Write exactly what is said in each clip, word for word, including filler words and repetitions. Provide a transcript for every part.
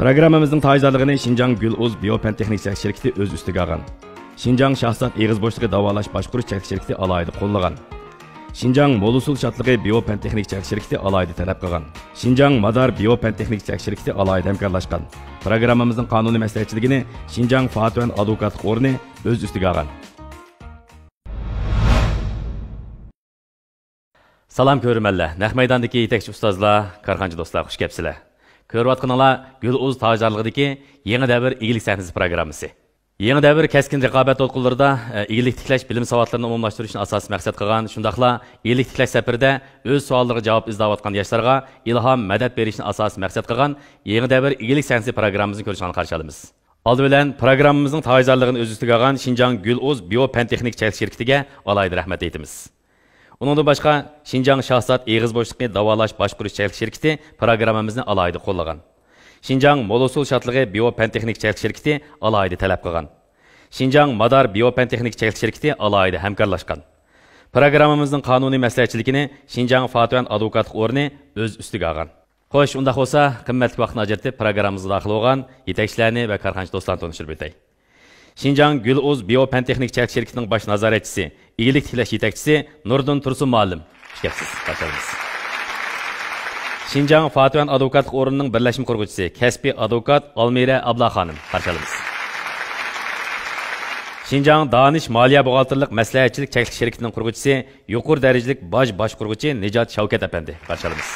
پروگراممىمىزنىڭ تاجدارلىقىنى شىنجاڭ گۈل ئۇز بىيو پەن تېخنىك چەكلىك شىركىتى ئۆز ئۈستىگە ئالغان. شىنجاڭ شاھزات ئېغىز بوشلۇقى داۋالاش باشقۇرۇش چەكلىك شىركىتى ئالاھىدە قوللىغان. شىنجاڭ مول ھوسۇل شادلىقى بىيو پەن تېخنىك چەكلىك شىركىتى ئالاھىدە تەلەپ قىلغان. شىنجاڭ مادار بىيو پەن تېخنىك چەكلىك شىركىتى ئالاھىدە ھەمكارلاشقان. پروگراممىمىزنىڭ قانۇنىي مەسلىھەتچىلىكىنى شىنجاڭ فاتۈەن ئادۋوكاتلىق ئورنى ئۆز ئۈستىگە ئالغان. سالام كۆرۈرمەنلەر، نەق مەيداندىكى يېتەكچى ئۇستازلار، كارخانىچى دوستلار، خۇش كەپسىلەر. كۆرۈۋاتقىنىڭلار گۈل ئۇز تاجدارلىقىدىكى يېڭى دەۋر ئىگىلىك سەھنىسى پروگراممىسى. يېڭى دەۋر كەسكىن رىقابەت دولقۇنلىرىدا، ئە، ئىگىلىك تىكلەش بىلىم ساۋاتلىرىنى ئومۇملاشتۇرۇشنى ئاساسىي مەقسەت قىلغان، شۇنداقلا ئىگىلىك تىكلەش سەپىرىدە ئۆز سوئاللىرىغا جاۋاب ئىزدەۋاتقان ياشلارغا ئىلھام، مەدەت بېرىشنى ئاساسىي مەقسەت قىلغان يېڭى دەۋر ئىگىلىك سەھنىسى پروگراممىمىزنى كۆرۈشۈڭلارنى قارشى ئالىمىز. ئالدى بىلەن پروگراممىمىزنىڭ تاجدارلىقىنى ئۆز ئۈستىگە ئالغان شىنجاڭ گۈل ئۇز بىيو پەن تېخنىك چەكلىك شىركىتىگە ئالاھىدە رەھمەت ئېيتىمىز. ئۇنىڭدىن باشقا، شىنجاڭ شاھزات ئېغىز بوشلۇقى داۋالاش باشقۇرۇش چەكلىك شىركىتى پروگراممىمىزنى ئالاھىدە قوللىغان. شىنجاڭ مول ھوسۇل شادلىقى بىيو پەن تېخنىك چەكلىك شىركىتى ئالاھىدە تەلەپ قىلغان. شىنجاڭ مادار بىيو پەن تېخنىك چەكلىك شىركىتى ئالاھىدە ھەمكارلاشقان. پروگراممىمىزنىڭ قانۇنىي مەسلىھەتچىلىكىنى شىنجاڭ فاتۈەن ئادۋوكاتلىق ئورنى ئۆز ئۈستىگە ئالغان. خوش، ئۇنداق بولسا، قىممەتلىك ۋاقىتنى ئاجرىتىپ، پروگراممىمىزغا داخىل بولغان يېتەكچىلەرنى ۋە كارخانىچى دوستلارنى تونۇشتۇرۇپ ئۆتەي. شىنجاڭ گۈل ئۇز بىيو پەن تېخنىك چەكلىك شىركىتىنىڭ باش نازارەتچىسى، ئىگىلىك تىكلەش يېتەكچىسى نۇردىن تۇرسۇن مۇئەللىم. خۇش كەپسىز، قارشى ئالىمىز. شىنجاڭ فاتۈەن ئادۋوكاتلىق ئورنىنىڭ بىرلەشمە قۇرغۇچىسى، كەسپىي ئادۋوكات ئالمىرە ئابلا خانىم، قارشى ئالىمىز. شىنجاڭ دانىش مالىيە بوغالتىرلىق مەسلىھەتچىلىك چەكلىك شىركىتىنىڭ قۇرغۇچىسى، يۇقىرى دەرىجىلىك باج باشقۇرغۇچى نىجات شەۋكەت ئەپەندى، قارشى ئالىمىز.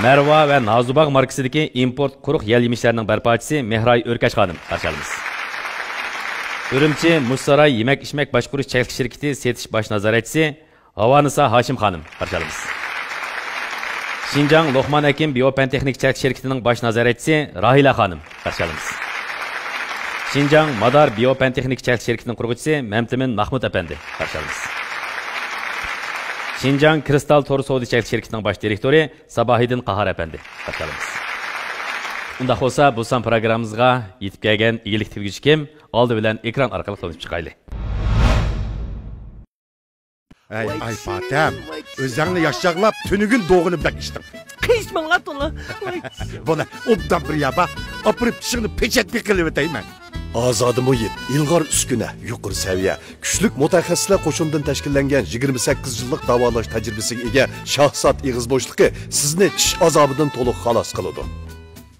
مەرۋا ۋە نازۇباغ ماركىسىدىكى ئىمپورت قۇرۇق يەل يېمىشلەرنىڭ بەرپاچىسى مېھراي ئۆركەش خانىم، قارشى ئالىمىز. ئۈرۈمچى مۇزساراي يېمەك ئىچمەك باشقۇرۇش چەكلىك شىركىتى سېتىش باش نازارەتچىسى ھاۋانىسا ھاشىم خانىم، قارشى ئالىمىز. شىنجاڭ لوقمان ھەكىم بىيو پەن تېخنىك چەكلىك شىركىتىنىڭ باش نازارەتچىسى راھىلە خانىم، قارشى ئالىمىز. شىنجاڭ مادار بىيو پەن تېخنىك چەكلىك شىركىتىنىڭ قۇرغۇچىسى مەمتىمىن ماھمۇت ئەپەندى، قارشى ئالىمىز. شىنجاڭ كىرىستال تور سودا چەكلىك شىركىتىنىڭ باش دىرېكتورى ساباھىدىن قاھار ئەپەندى، قارشى ئالىمىز. ئۇنداق بولسا، بۇ سان پروگراممىمىزغا يېتىپ كەلگەن ئىگىلىك تىكلىگۈچى كىم؟ ئالدى بىلەن ئېكران ئارقىلىق تونۇشۇپ چىقايلى. ئەي، ئاي پاتەم، ئۆزەڭنى ياش چاغلاپ، تۈنۈگۈن دوغىنى بەك ئىچتىڭ. قىيىشماڭلار تولا. بۇنى ئوبدان بىر يابا، ئاپىرىپ چىشىڭنى پېچەتكە قىلىۋېتەيمەن. ئازادە مۇھىت، ئىلغار ئۈسكۈنە، يۇقىرى سەۋىيە، كۈچلۈك مۇتەخەسسىسلەر قوشۇنىدىن تەشكىللەنگەن يىگىرمە سەككىز يىللىق داۋالاش تەجرىبىسىگە ئىگە شاھزات ئېغىز بوشلۇقى سىزنى چىش ئازابىدىن تولۇق خالاس قىلىدۇ.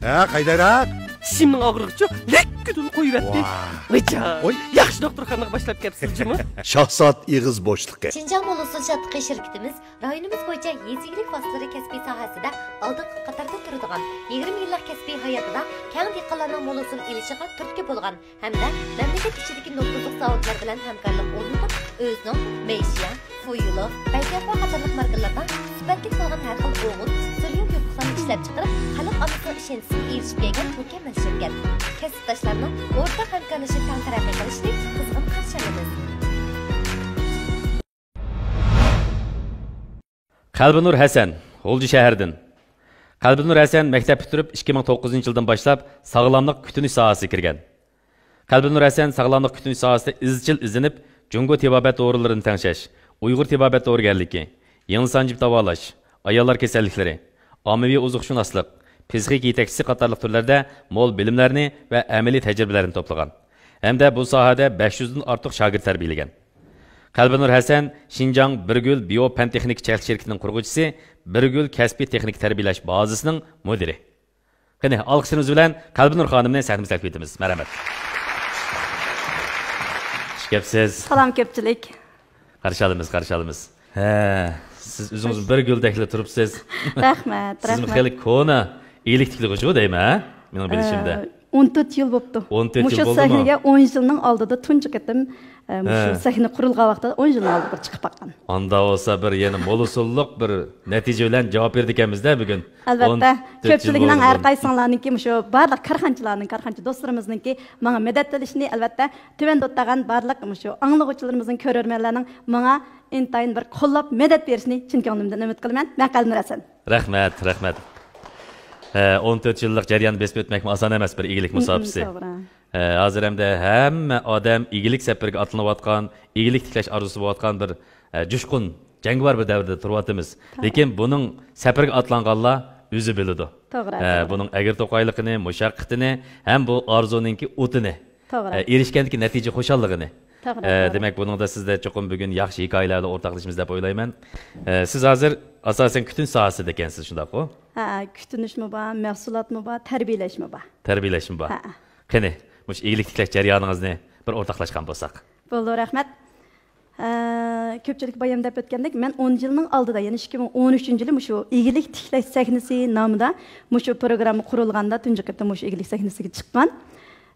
ھە، قايدايراق؟ چىشىمنىڭ ئاغرىقىچۇ لەككىدىن قويۇۋەتتى. ۋاھ. ۋىجا. ۋوي. ياخشى دوختۇرخانىغا باشلاپ كەپسىز جۇمۇ. شاھزات ئېغىز بوشلۇقى. شىنجاڭ مول ھوسۇل شادلىقى شىركىتىمىز رايونىمىز بويىچە يېزا ئىگىلىك ۋاسىتىلىرى كەسپى ساھەسىدە ئالدىنقى قاتاردا تۇرىدىغان يىگىرمە يىللىق كەسپىي ھاياتىدا كەڭ دېھقانلارنىڭ مول ھوسۇل ئېلىشىغا تۈرتكە بولغان ھەمدە مەملىكەت ئىچىدىكى نوپۇزلۇق زاۋۇتلار بىلەن ھەمكارلىق ئورنىتىپ، ئۆزىنىڭ مېيشيا، فۇيلوف، بەيتياپا قاتارلىق ماركىلاردا سۈپەتلىك بولغان ھەر خىل ئوغۇت، سۈرۈم يۇپۇقلارنى ئىشلەپچىقىرىپ، خەلق ئاممىسىنىڭ ئىشەنچىسىگە ئېرىشىپ كەلگەن مۇكەممەل شىركەت. كەسىپداشلارنىڭ ئورتاق ھەمكارلىشىپ تەڭ تەرەققىي قىلىشىنى قىزغىن قارشى ئالىمىز. قەلبىنۇر ھەسەن، غۇلجا شەھىرىدىن. قەلبىنۇر ھەسەن مەكتەپ پۈتتۈرۈپ، ئىككى مىڭ توققۇزىنچى يىلدىن باشلاپ ساغلاملىق كۈتۈنۈش ساھەسىگە كىرگەن. قەلبىنۇر ھەسەن ساغلاملىق كۈتۈنۈش ساھەسىدە ئىزچىل ئىزدىنىپ، جۇڭگو تېبابەت دورىلىرىنى تەڭشەش، ئۇيغۇر تېبابەت دورىگەرلىكى، يىڭنە سانجىپ داۋالاش، ئاياللار كېسەللىكلىرى، ئاممىۋى ئوزۇقشۇناسلىق، پسىخىكا يېتەكچىسى قاتارلىق تۈرلەردە مول بىلىملەرنى ۋە ئەمەلىي تەجرىبىلەرنى توپلىغان ھەمدە بۇ ساھەدە بەش يۈزدىن ئارتۇق شاگىرت تەربىيەلىگەن. قەلبىنۇر ھەسەن شىنجاڭ بىر گۈل بىيو پەن تېخنىكا چەكلىك شىركىتىنىڭ قۇرغۇچىسى، بىر گۈل كەسپىي تېخنىكا تەربىيەلەش بازىسىنىڭ مۇدىرى. قېنى، ئالقىشلىرىمىز بىلەن قەلبىنۇر خانىمنى سەھنىمىزگە تەكلىپ ئېتىمىز. مەرھەمەت. خۇش كەپسىز. سالام كۆپچىلىك. قارشى ئالىمىز، قارشى ئالىمىز. ھە، سىز ئۆزىڭىز بىر گۈلدەكلا تۇرۇپسىز. رەھمەت، سىزمۇ رەھمەت. خېلى كونا ئىگىلىك تىكلىگۈچىغۇ دەيمەن، ھە؟ مېنىڭ بىلىشىمدە. ئە، ئون تۆت يىل بوپتۇ. ئون تۆت يىل بولدىمۇ؟ مۇشۇ سەھنىگە ئون يىلنىڭ ئالدىدا تۇنجى قېتىم، ئە، مۇشۇ ھە. سەھنە قۇرۇلغان ۋاقتىدا ئون يىلنىڭ ئالدىدا بىر چىقىپ باققان. ئاندا بولسا بىر يەنە مول ئۇسۇللۇق بىر نەتىجە بىلەن جاۋاب بېرىدىكەنمىز-دە بۈگۈن. ئەلۋەتتە، ئون تۆت يىل كۆپچىلىكنىڭ بولدى. ھەر قايسىڭلارنىڭكى مۇشۇ بارلىق كارخانىچىلارنىڭ، كارخانىچى دوستلىرىمىزنىڭكى ماڭا مەدەت بېرىشىنى، ئەلۋەتتە، تۆۋەندە ئولتۇرغان بارلىق مۇشۇ ئاڭلىغۇچىلىرىمىزنىڭ، كۆرۈرمەنلەرنىڭ ماڭا ئىنتايىن بىر قوللاپ مەدەت بېرىشىنى چىن كۆڭلۈمدىن ئۈمىد قىلىمەن. مەن قەلبىنۇر ھەسەن. رەھمەت، رەھمەت. ھە، ئون تۆت يىللىق جەرياننى بېسىپ ئۆتمەكمۇ ئاسان ئەمەس بىر ئىگىلىك مۇساپىسى. توغرا. ھە، ھازىر ئەمدى ھەممە ئادەم ئىگىلىك سەپىرىگە ئاتلىنىۋاتقان، ئىگىلىك تىكلەش ئارزۇسى بولۇۋاتقان بىر، ھە، جۇشقۇن، جەڭگىۋار بىر دەۋردە تۇرۇۋاتىمىز. توغرا. لېكىن بۇنىڭ سەپىرىگە ئاتلانغانلار ئۆزى بىلىدۇ. توغرا، ئە، توغرا. بۇنىڭ ئەگرى توقايلىقىنى، مۇشەققىتىنى ھەم بۇ ئارزۇنىڭكى ئوتىنى، توغرا. ئە، ئېرىشكەندىكى نەتىجە خۇشاللىقىنى. توغرا، ئە، توغرا. دېمەك، بۇنىڭدا سىزدە چوقۇم بۈگۈن ياخشى ھېكايىلەر بىلەن ئورتاقلىشىمىز دەپ ئويلايمەن. ئە، سىز ھازىر ئاساسەن كۈتۈنۈش ساھەسىدە ئىكەنسىز، شۇنداققۇ؟ ھە، كۈتۈنۈشمۇ بار، مەھسۇلاتمۇ بار، تەربىيەلەشمۇ بار. تەربىيەلەشمۇ بار. ھە. قېنى، مۇشۇ ئىگىلىك تىكلەش جەريانىڭىزنى بىر ئورتاقلاشقان بولساق. بولىدۇ، رەھمەت. ئە، كۆپچىلىك بايام دەپ ئۆتكەندەك، مەن ئون يىلنىڭ ئالدىدا، يەنى ئىككى مىڭ ئون ئۈچىنچى يىلى مۇشۇ ئىگىلىك تىكلەش سەھنىسى نامىدا مۇشۇ پروگرامما قۇرۇلغاندا تۇنجى قېتىم مۇشۇ ئىگىلىك سەھنىسىگە چىققان.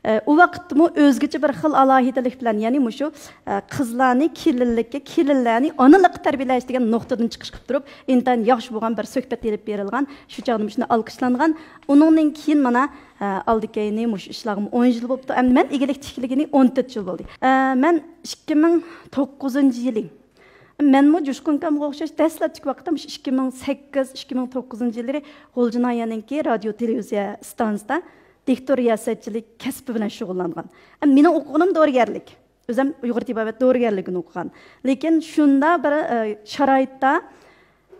ئە، ئۇ ۋاقىتتىمۇ ئۆزگىچە بىر خىل ئالاھىدىلىك بىلەن، يەنى مۇشۇ، ئە، قىزلارنى كېلىنلىككە، كېلىنلەرنى ئانىلىققا تەربىيەلەش دېگەن نۇقتىدىن چىقىش قىلىپ تۇرۇپ، ئىنتايىن ياخشى بولغان بىر سۆھبەت ئېلىپ بېرىلغان. شۇ چاغدا مۇشۇنداق ئالقىشلانغان. ئۇنىڭدىن كېيىن مانا، ئە، ئالدى كەينى مۇشۇ ئىشلارغىمۇ ئون يىل بوپتۇ. ئەمدى مەن ئىگىلىك تىكلىگىنى ئون تۆت يىل بولدى. ئە، مەن ئىككى مىڭ توققۇزىنچى يىلى، مەنمۇ جۇشقۇنكامغا ئوخشاش دەسلەپتىكى ۋاقىتتا مۇشۇ ئىككى مىڭ سەككىز، ئىككى مىڭ توققۇزىنچى يىللىرى غۇلجا ناھىيەنىڭكى رادىيو تېلېۋىزىيە ئىستانسىسىدا دىكتور رىياسەتچىلىك كەسپى بىلەن شۇغۇللانغان. ئە، مېنىڭ ئوقۇغىنىم دورىگەرلىك. ئۆزۈم ئۇيغۇر تېبابەت دورىگەرلىكىنى ئوقۇغان. لېكىن شۇنداق بىر، ئە، شارائىتتا،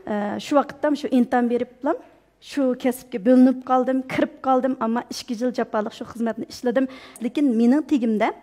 ئە، شۇ ۋاقىتتا شۇ ئىمتىھان بېرىپلا شۇ كەسىپكە بۆلۈنۈپ قالدىم، كىرىپ قالدىم، ئەمما ئىككى يىل جاپالىق شۇ خىزمەتنى ئىشلىدىم. لېكىن مېنىڭ تېگىمدە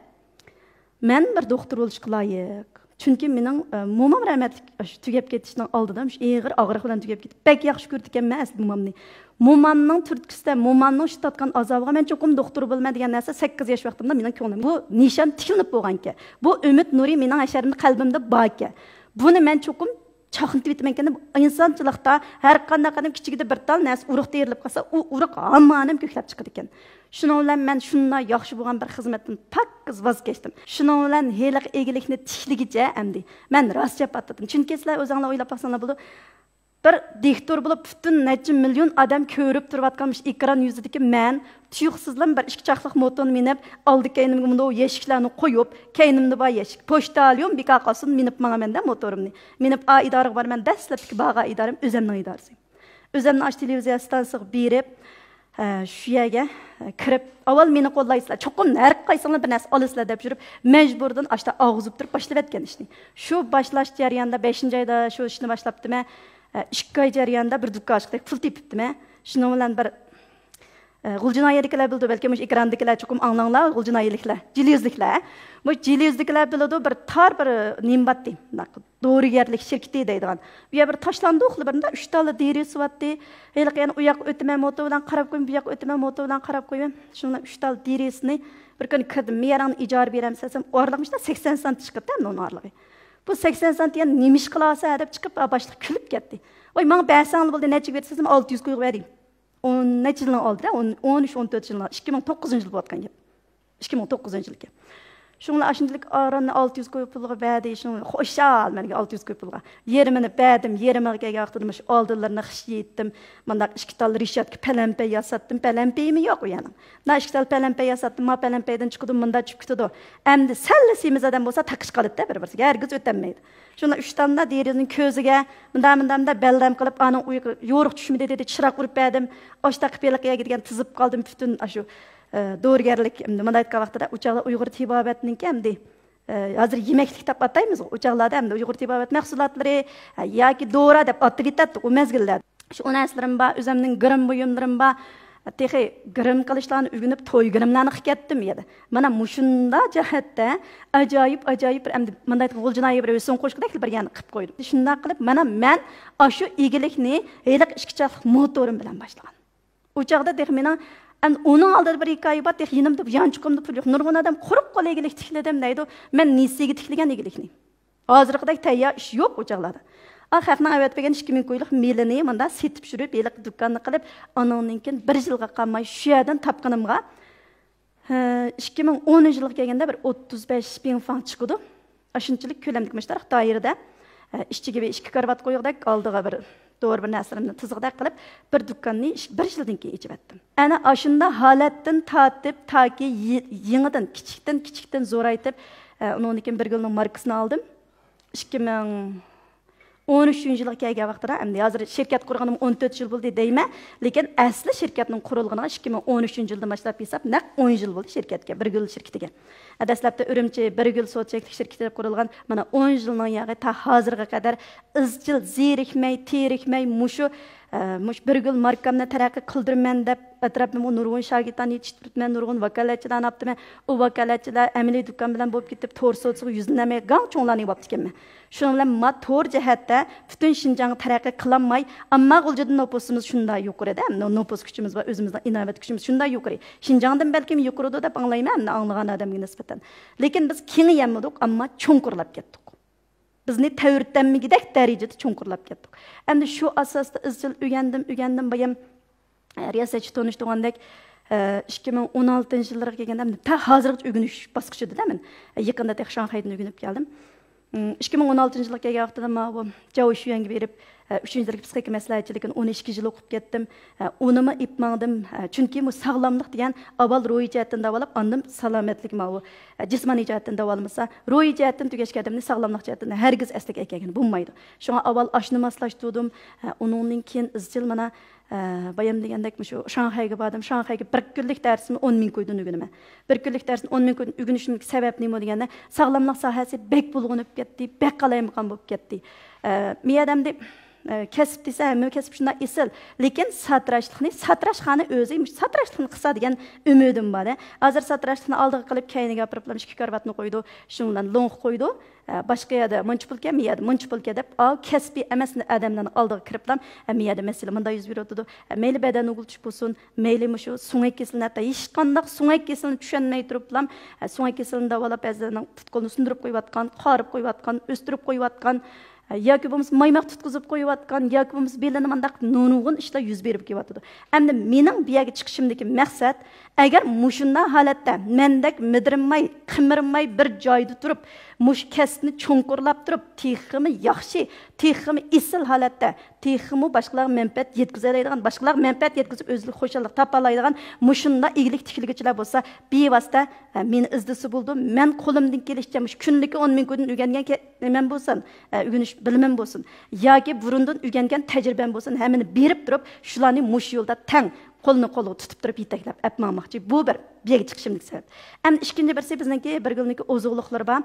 مەن بىر دوختۇر بولۇشقا لايىق. چۈنكى مېنىڭ، ئە، مومام رەھمەتلىك شۇ تۈگەپ كېتىشنىڭ ئالدىدا شۇ ئېغىر ئاغرىق بىلەن تۈگەپ كېتىپ، بەك ياخشى كۆرىدىكەنمەن ئەسلى مومامنى. مومامنىڭ تۈرتكىسىدە، مومامنىڭ شۇ تارتقان ئازابىغا مەن چوقۇم دوختۇر بولىمەن دېگەن نەرسە سەككىز ياش ۋاقتىمدا مېنىڭ كۆڭلۈمدە بۇ نىشان تىكلىنىپ بولغانىكەن. بۇ ئۈمىد نۇرى مېنىڭ ھەشەرىمدە، قەلبىمدە باركەن. بۇنى مەن چوقۇم چاقنىتىۋېتىمەنكەن دەپ، ئىنسانچىلىقتا ھەر قانداق ئادەم كىچىكىدە بىر تال نەرسە ئۇرۇق تېرىلىپ قالسا، ئۇ ئۇرۇق ھامان ھەم كۆكلەپ چىقىدىكەن. شۇنىڭ بىلەن مەن شۇنداق ياخشى بولغان بىر خىزمەتتىن پاكىز ۋاز كەچتىم. شۇنىڭ بىلەن ھېلىقى ئىگىلىكنى تىكلىگىچە ئەمدى مەن راست جاپا تارتتىم. چۈنكى سىلەر ئۆزۈڭلار ئويلاپ باقساڭلار بولىدۇ. بىر دىكتور بولۇپ پۈتۈن نەچچە مىليون ئادەم كۆرۈپ تۇرۇۋاتقان مۇشۇ ئېكران يۈزىدىكى مەن تۇيۇقسىزلا بىر ئىككى چاقلىق موتورنى مىنىپ، ئالدى كەينىمگە مۇنداق يەشىكلەرنى قويۇپ، كەينىمدە بار يەشىك، پوچتاليون بىكار قالسۇن، مىنىپ ماڭىمەن-دە موتورۇمنى. مىنىپ ئا ئىدارىگە بارىمەن، دەسلەپتىكى بارغان ئىدارەم ئۆزەمنىڭ ئىدارىسى. ئۆزەمنى ئاشۇ تېلېۋىزىيە ئىستانسىسىغا بېرىپ، ئە، شۇ يەرگە، ئە، كىرىپ، ئاۋۋال مېنى قوللايسىلەر. چوقۇم ھەر قايسىڭلار بىر نەرسە ئالىسىلەر دەپ يۈرۈپ، مەجبۇردىن ئاشتا ئاغزۇپ تۇرۇپ باشلىۋەتكەن ئىشنى. شۇ باشلاش جەريانىدا بەشىنچى ئايدا شۇ ئىشنى باشلاپتىمەن. ئە، ئىككى ئاي جەريانىدا بىر دۇكان ئاچقۇدەك پۇل تېپىپتىمەن. شۇنىڭ بىلەن بىر، ئە، غۇلجا ناھىيەدىكىلەر بىلىدۇ، بەلكىم مۇشۇ ئېكراندىكىلەر چوقۇم ئاڭلاڭلار، غۇلجا ناھىيەلىكلەر، جىلى يۈزلۈكلەر. بۇ جىلى يۈزلۈكلەر بىلىدۇ، بىر تار بىر نېمە بارتتى. دورىگەرلىك شىركىتى دەيدىغان. بۇ يەر بىر تاشلاندۇقلا بىر مۇنداق ئۈچ تاللا دېرىزىسى بارتتى. ھېلىقى يەنە ئۇ ياققا ئۆتىمەن، موتور بىلەن قاراپ قويۇم، بۇ ياققا ئۆتىمەن، موتور بىلەن قاراپ قويۇم. شۇنىڭ بىلەن ئۈچ تال دېرىزىسىنى بىر كۈنى كىردىم، مېيەرىڭنى ئىجارە بېرەمسەن دېسەم، ئارىلىق مۇشۇنداق سەكسەن سانت چىقىپتۇ ئەمدى ئۇنىڭ ئارىلىقى. بۇ سەكسەن سانت يەنە نېمە ئىش قىلارسەن دەپ چىقىپ، باشلىق كۈلۈپ كەتتى. ۋاي، ماڭا بەرسەڭلا بولدى، نەچچىگە بېرىسەن دېسەم، ئالتە يۈز كويغا بەردى. ئون نەچچە يىلنىڭ ئالدىدا، ئون، ئون ئۈچ، ئون تۆت يىلنىڭ، ئىككى مىڭ توققۇزىنچى يىل بولۇۋاتقان گەپ. ئىككى مىڭ توققۇزىنچى يىلكەن. شۇڭلا ئاشۇنچىلىك ئاراننى ئالتە يۈز كوي پۇلغا بەردى، شۇڭا خۇشال مەنگە ئالتە يۈز كوي پۇلغا. يېرىمىنى بەردىم، يېرىمىغا كەلگەن ۋاقتىدا مۇشۇ ئالدىلىرىنى خىش يېيىتتىم. مۇنداق ئىككى تال رېشاتكا پەلەمپەي ياساتتىم، پەلەمپەيمۇ يوق ئۇ يەرنىڭ. مۇنداق ئىككى تال پەلەمپەي ياساتتىم، ما پەلەمپەيدىن چىقىدۇ، مۇنداق چۈشۈپ كېتىدۇ. ئەمدى سەللا سېمىز ئادەم بولسا تاقىشىپ قالىدىدە بىر-بىرسىگە، ھەرگىز ئۆتەلمەيدۇ. شۇنداق ئۈچ تالنى دېرىزىنىڭ كۆزىگە مۇنداق، مۇنداق، مۇنداق بەلدەم قىلىپ، ئانىڭ ئۇيقۇ، يورۇق چۈشمىدى دېدى، چىراغ ئۇرۇپ بەردىم. ئاشتا قىپىيلىق يەرگە دېگەن تىزىپ قالدىم، پۈتۈن ئاشۇ، ئە، دورىگەرلىك، ئەمدى مۇنداق ئېيتقان ۋاقتىدا، ئۇ چاغدا ئۇيغۇر تېبابەتنىڭكى ئەمدى، ئە، ھازىر يېمەكلىك دەپ ئاتايمىزغۇ، ئۇ چاغلاردا ئەمدى ئۇيغۇر تېبابەت مەھسۇلاتلىرى، ھە، ياكى دورا دەپ ئاتىۋېتەتتۇق ئۇ مەزگىللەردە. شۇ ئۇن ئەسلىرىم بار، ئۆزۈمنىڭ گىرىم بۇيۇملىرىم بار. تېخى گىرىم قىلىشلارنى ئۆگىنىپ، توي گىرىملارنى قىلىپ كەتتىم يەنە. مانا مۇشۇنداق جەھەتتە ئاجايىپ، ئاجايىپ بىر ئەمدى مۇنداق ئېيتقاندا، غۇلجا ناھىيە بىر ھۆسن قوشقىدەك بىر يەرنى قىلىپ قويدۇم. شۇنداق قىلىپ، مانا مەن ئاشۇ ئىگىلىكنى ھېلىقى ئىككى چاقلىق موتورۇم بىلەن باشلىغان. ئۇ چاغدا تېخى مېنىڭ، ئەمدى ئۇنىڭ ئالدىدا بىر ھېكايە بار، تېخى يېنىمدا يانچۇقۇمدا پۇل يوق. نۇرغۇن ئادەم قۇرۇق قول ئىگىلىك تىكلىدىم دەيدۇ. مەن نېسىگە تىكلىگەن ئىگىلىكنى. ھازىرقىدەك تەييار ئىش يوق ئۇ چاغلاردا. ئا، خەقنىڭ ئەۋەتىپ بەرگەن ئىككى مىڭ كويلۇق مېلىنى مۇنداق سېتىپ چۈشۈرۈپ، ھېلىقى دۇكاننى قىلىپ، ئانىڭدىن كېيىن بىر يىلغا قالماي شۇ يەردىن تاپقىنىمغا، ھە، ئىككى مىڭ ئونىنچى يىلغا كەلگەندە بىر ئوتتۇز بەش بىڭ فاڭ چىقىدۇ. ئاشۇنچىلىك كۆلەمدىكى مۇشۇنداق دائىرىدە، ھە، ئىچىگە بىر ئىككى كارىۋات قويغۇدەك، ئالدىغا بىر دورا، بىر نەرسىلىرىمنى تىزغۇدەك قىلىپ، بىر دۇكاننى ئىش-، بىر يىلدىن كېيىن ئېچىۋەتتىم. ئەنە ئاشۇنداق ھالەتتىن تارتىپ، تاكى يى-، يېڭىدىن، كىچىكتىن، كىچىكتىن زورايتىپ، ئە، ئۇنىڭدىن كېيىن بىر گۈلنىڭ ماركىسىنى ئالدىم. ئىككى مىڭ ئون ئۈچىنچى يىلغا كەلگەن ۋاقتىدا، ئەمدى ھازىر شىركەت قۇرغىنىم ئون تۆت يىل بولدى دەيمەن، لېكىن ئەسلى شىركەتنىڭ قۇرۇلغىنىغا ئىككى مىڭ ئون ئۈچىنچى يىلدىن باشلاپ ھېساب، نەق ئون يىل بولدى شىركەتكە، بىر گۈل شىركىتىگە. ئە، دەسلەپتە ئۈرۈمچى بىر گۈل سودا چەكلىك شىركىتى قۇرۇلغان، مانا ئون يىلنىڭ ياغى تا ھازىرغا قەدەر ئىزچىل زېرىكمەي، تېرىكمەي، مۇشۇ ئە، مۇشۇ بىر گۈل ماركامنى تەرەققىي قىلدۇرىمەن دەپ، ئەتراپىمغا نۇرغۇن شاگىرتلارنى يېتىشتۈرۈپتىمەن، نۇرغۇن ۋاكالەتچىلەرنى ئاپتىمەن. ئۇ ۋاكالەتچىلەر ئەمەلىي دۇكان بىلەن بولۇپ كېتىپ، تور سودىسىغا يۈزلىنەلمەي گاڭ چوڭلارنى يېۋاپتىكەنمەن. شۇنىڭ بىلەن ما تور جەھەتتە پۈتۈن شىنجاڭغا تەرەققىي قىلالماي، ئەمما غۇلجىدا نوپۇسىمىز شۇنداق يۇقىرىدە، نو-، نوپۇس كۈچىمىز بار، ئۆزىمىزنىڭ ئىناۋەت كۈچىمىز شۇنداق يۇقىرى. شىنجاڭدىن بەلكىم يۇقىرىدۇ دەپ ئاڭلايمەن، ئەمدى ئاڭلىغان ئادەمگە نىسبەتەن. لېكىن بىز كېڭىيەلمىدۇق، ئەمما چوڭقۇرلاپ كەتتۇق. بىزنى تەۋرىتەلمىگۈدەك دەرىجىدە چوڭقۇرلاپ كەتتۇق. ئەمدى شۇ ئاساستا ئىزچىل ئۆگەندىم، ئۆگەندىم، بايام، ئە، رىياسەتچى تونۇشتۇرغاندەك، ئە، ئىككى مىڭ ئون ئالتىنچى يىللارغا كەلگەندە، تا ھازىرغىچە ئۆگىنىش باسقۇچىدا مەن. يېقىندا تېخى شاڭخەيدىن ئۆگىنىپ كەلدىم. ئىم، ئىككى مىڭ ئون ئالتىنچى يىلغا كەلگەن ۋاقتىدا ماۋۇ جاۋ شۈيۈەنگە بېرىپ، ئە، ئۈچىنچى دەرىجە پسىخىكا مەسلىھەتچىلىكىنى ئون ئىككى يىل ئوقۇپ كەتتىم. ئە، ئۇنىمۇ ئېلىپ ماڭدىم. ئە، چۈنكى بۇ ساغلاملىق دېگەن ئاۋۋال روھىي جەھەتتىن داۋالاپ، ئاندىن سالامەتلىك ماۋۇ، ئە، جىسمانىي جەھەتتىن داۋالىمىسا، روھىي جەھەتتىن تۈگەشكەن ئادەمنى ساغلاملىق جەھەتتىن ھەرگىز ئەسلىگە ئەكەلگىلى بولمايدۇ. شۇڭا ئاۋۋال ئاشنى ماسلاشتۇردۇم. ئە، ئۇنىڭدىن كېيىن ئىزچىل مانا، ئە، بايام دېگەندەك مۇشۇ شاڭخەيگە باردىم. شاڭخەيگە بىر كۈنلۈك دەرسىمنى ئون مىڭ كويدىن ئۆگىنىمەن. بىر كۈنلۈك دەرسنى ئون مىڭ كويدىن ئۆگىنىشىمدىكى سەۋەب نېمە دېگەندە، ساغلاملىق ساھەسى بەك بۇلغىنىپ كەتتى، بەك قالايمىقان بولۇپ كەتتى. ئە، مېيەدە ئەمدى، ئە، كەسىپ دېسە، ھەممە كەسىپ شۇنداق ئېسىل. لېكىن ساتىراشلىقنى، ساتىراشخانا ئۆزى مۇشۇ ساتىراشلىقنى قىلسا دېگەن ئۈمىدىم بار. ھازىر ساتىراشلىقنى ئالدىغا قىلىپ، كەينىگە ئاپىرىپلا ئىككى كارىۋاتنى قويىدۇ، شۇنىڭ بىلەن لوڭقا قويىدۇ. ئە، باشقا يەردە مۇنچە پۇل ئىكەن، مېيەدە مۇنچە پۇل ئىكەن دەپ، ئاۋۇ كەسپىي ئەمەس ئادەملەرنىڭ ئالدىغا كىرىپلا، ئە، مېيەدە مەسىلە مۇنداق يۈز بېرىۋاتىدۇ. ئە، مەيلى بەدەن ئۇگىلىتىش بولسۇن، مەيلى مۇشۇ سۆڭەك كېسىلىنى، ھەتتا ھېچقانداق سۆڭەك كېسىلىنى چۈشەنمەي تۇرۇپلا، ئە، سۆڭەك كېسىلىنى داۋالاپ، بەزىلەرنىڭ پۇت-قولىنى سۇندۇرۇپ قويۇۋاتقان، قارىپ قويۇۋاتقان، ئۆستۈرۈپ قويۇۋاتقان، ئە، ياكى بولمىسا مايماق تۇتقۇزۇپ قويۇۋاتقان، ياكى بولمىسا بېلىنى مانداق نۇرغۇن ئىشلار يۈز بېرىپ كېلىۋاتىدۇ. ئەمدى مېنىڭ بۇ يەرگە چىقىشىمدىكى مەقسەت، ئەگەر مۇشۇنداق ھالەتتە مەندەك مىدىرماي، قىمىرماي بىر جايدا تۇرۇپ، مۇشۇ كەسىپنى چوڭقۇرلاپ تۇرۇپ، تېخىمۇ ياخشى، تېخىمۇ ئېسىل ھالەتتە، تېخىمۇ باشقىلارغا مەنپەئەت يەتكۈزەلەيدىغان، باشقىلارغا مەنپەئەت يەتكۈزۈپ ئۆزلۈك خۇشاللىق تاپالايدىغان مۇشۇنداق ئىگىلىك تىكلىگۈچىلەر بولسا، بىۋاسىتە، ئە، مېنى ئىزدىسە بولىدۇ. مەن قولۇمدىن كېلىشىچە مۇشۇ كۈندىكى ئون مىڭ كويدىن ئۆگەنگەن كە-، نېمەم بولسۇن، ئە، ئۆگىنىش بىلىمىم بولسۇن ياكى بۇرۇندىن ئۆگەنگەن تەجرىبەم بولسۇن، ھەممىنى بېرىپ تۇرۇپ، شۇلارنى مۇشۇ يولدا تەڭ قولنى قولغا تۇتۇپ تۇرۇپ يېتەكلەپ ئەپ ماڭماقچى. بۇ بىر بۇ يەرگە چىقىشىمدىكى سەۋەب. ئەمدى ئىككىنچى بىرسى بىزنىڭكى بىر گۈلنىڭكى ئوزۇقلۇقلىرى بار.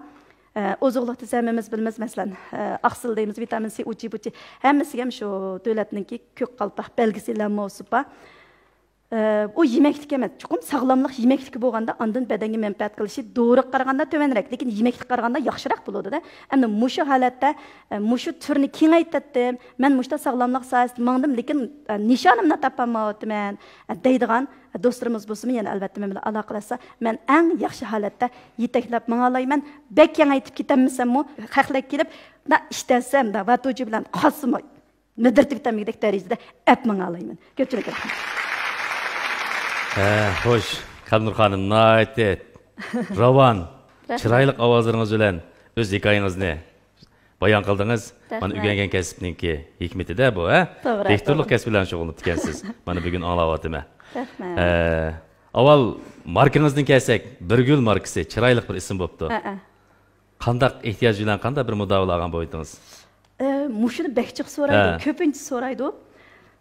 ئە، ئوزۇقلۇق دېسە ھەممىمىز بىلىمىز، مەسىلەن، ئە، ئاقسىل دەيمىز، ۋىتامىن سى، ئۇچى، بۇچى، ھەممىسىگە ھەم شۇ دۆلەتنىڭكى كۆك قالپاق بەلگىسى، لەمماۋسى بار. ئە، ئۇ يېمەكلىك ئەمەس، چوقۇم ساغلاملىق يېمەكلىكى بولغاندا، ئاندىن بەدەنگە مەنپەئەت قىلىشى دورىغا قارىغاندا تۆۋەنرەك، لېكىن يېمەكلىككە قارىغاندا ياخشىراق بولىدۇ-دە. ئەمدى مۇشۇ ھالەتتە، ئە، مۇشۇ تۈرنى كېڭەيتەتتىم، مەن مۇشۇنداق ساغلاملىق ساھەسىدە ماڭدىم، لېكىن، ئە، نىشانىمنى تاپالمايۋاتىمەن، ئە، دەيدىغان دوستلىرىمىز بولسىمۇ يەنە ئەلۋەتتە مەن بىلەن ئالاقىلەشسە، مەن ئەڭ ياخشى ھالەتتە يېتەكلەپ ماڭالايمەن. بەك كېڭەيتىپ كېتەلمىسەممۇ، خەقلەر كېلىپ، مۇنداق ئىشتەنسەم، مۇنداق ۋاتۇجى بىلەن قالسىمۇ، مىدىرتىۋېتەلمىگۈدەك دەرىجىدە ئەپ ماڭالايمەن. كۆپچىلىك رەھمەت. ھە، خوش، قەلبىنۇر خانىم، ناھايىتى راۋان، رەھمەت. چىرايلىق ئاۋازلىرىڭىز بىلەن ئۆز ھېكايىڭىزنى بايان قىلدىڭىز. مانا رەھمەت. ئۆگەنگەن كەسىپنىڭكى ھېكمىتىدە بۇ، ھە؟ توغرا، دىكتورلۇق توغرا. كەسپى بىلەن شۇغۇللىنىپ كەنسىز. مانا بۈگۈن ئاڭلاۋاتىمەن. رەھمەت. ئە، ئاۋۋال ماركىڭىزدىن كەلسەك، بىر گۈل ماركىسى، چىرايلىق بىر ئىسىم بوپتۇ. ھەئە. قانداق ئېھتىياج بىلەن قانداق بىر مۇداۋىلە ئالغان بويتىڭىز؟ ئە، مۇشۇنى بەك جىق سورايدۇ، ھە. كۆپىنچە سورايدۇ.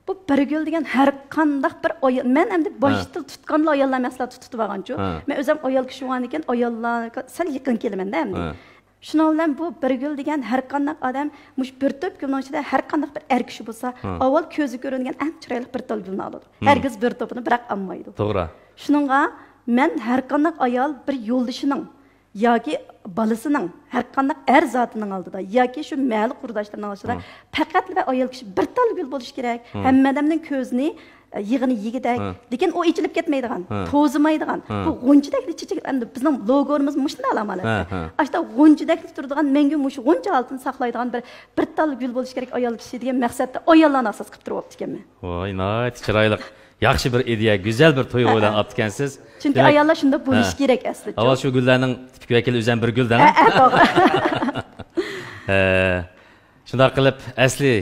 بۇ بىر گۈل دېگەن ھەر قانداق بىر ئايال، مەن ئەمدى ھە. باشتا تۇتقانلا ئاياللار مەھسۇلاتى تۇتۇپ ئالغانچۇ. ھە. مەن ئۆزۈم ئايال كىشى بولغاندىكىن ئاياللارغا سەل يېقىن كېلىمەن-دە ئەمدى. ھە. شۇنىڭ بىلەن بۇ بىر گۈل دېگەن ھەر قانداق ئادەم، مۇشۇ بىر توپ گۈلنىڭ ئىچىدە ھەر قانداق بىر ئەر كىشى بولسا، ھە. ئاۋۋال كۆزگە كۆرۈنگەن ئەڭ چىرايلىق بىر تال گۈلنى ئالىدۇ. ھە. ھەرگىز بىر توپىنى بىراق ئالمايدۇ. توغرا. شۇنىڭغا مەن ھەر قانداق ئايال بىر يولدىشىنىڭ ياكى بالىسىنىڭ، ھەر قانداق ئەر زاتىنىڭ ئالدىدا ياكى شۇ مەھەللە قۇرداشلىرىنىڭ ئالدىدا ھە. پەقەتلا ئايال كىشى بىر تال گۈل بولۇشى كېرەك. ھە. ھەممە ئادەمنىڭ كۆزىنى، ئە، يېغىنى يېگۈدەك، ھە. لېكىن ئۇ ئېچىلىپ كەتمەيدىغان، ھە. توزىمايدىغان، ھە. بۇ غۇنچىدەكلا چېچەك، ئەمدى بىزنىڭ لوگورىمىز مۇشۇنداق ئالامەت. ھە، ھە. ئاشۇنداق غۇنچىدەكلا تۇرىدىغان، مەڭگۈ مۇشۇ غۇنچە ھالىتىنى ساقلايدىغان بىر، بىر تال گۈل بولۇشى كېرەك ئايال كىشى دېگەن مەقسەتتە ئاياللارنى ئاساس قىلىپ تۇرۇۋاپتىكەنمەن. ۋاي، ناھايىتى چىرايلىق. ياخشى بىر ئىدىيە، گۈزەل بىر تۇيغۇ بىلەن ھەئە. ئاپتىكەنسىز. چۈنكى دېمەك، ئاياللار شۇنداق بولۇشى ھە. كېرەك ئەسلىچۇ. ئاۋۋال شۇ گۈللەرنىڭ تىپىك ۋەكىلى ئۆزەم بىر گۈل دەڭ. ھەئە، توغرا. ھە. شۇنداق قىلىپ، ئەسلى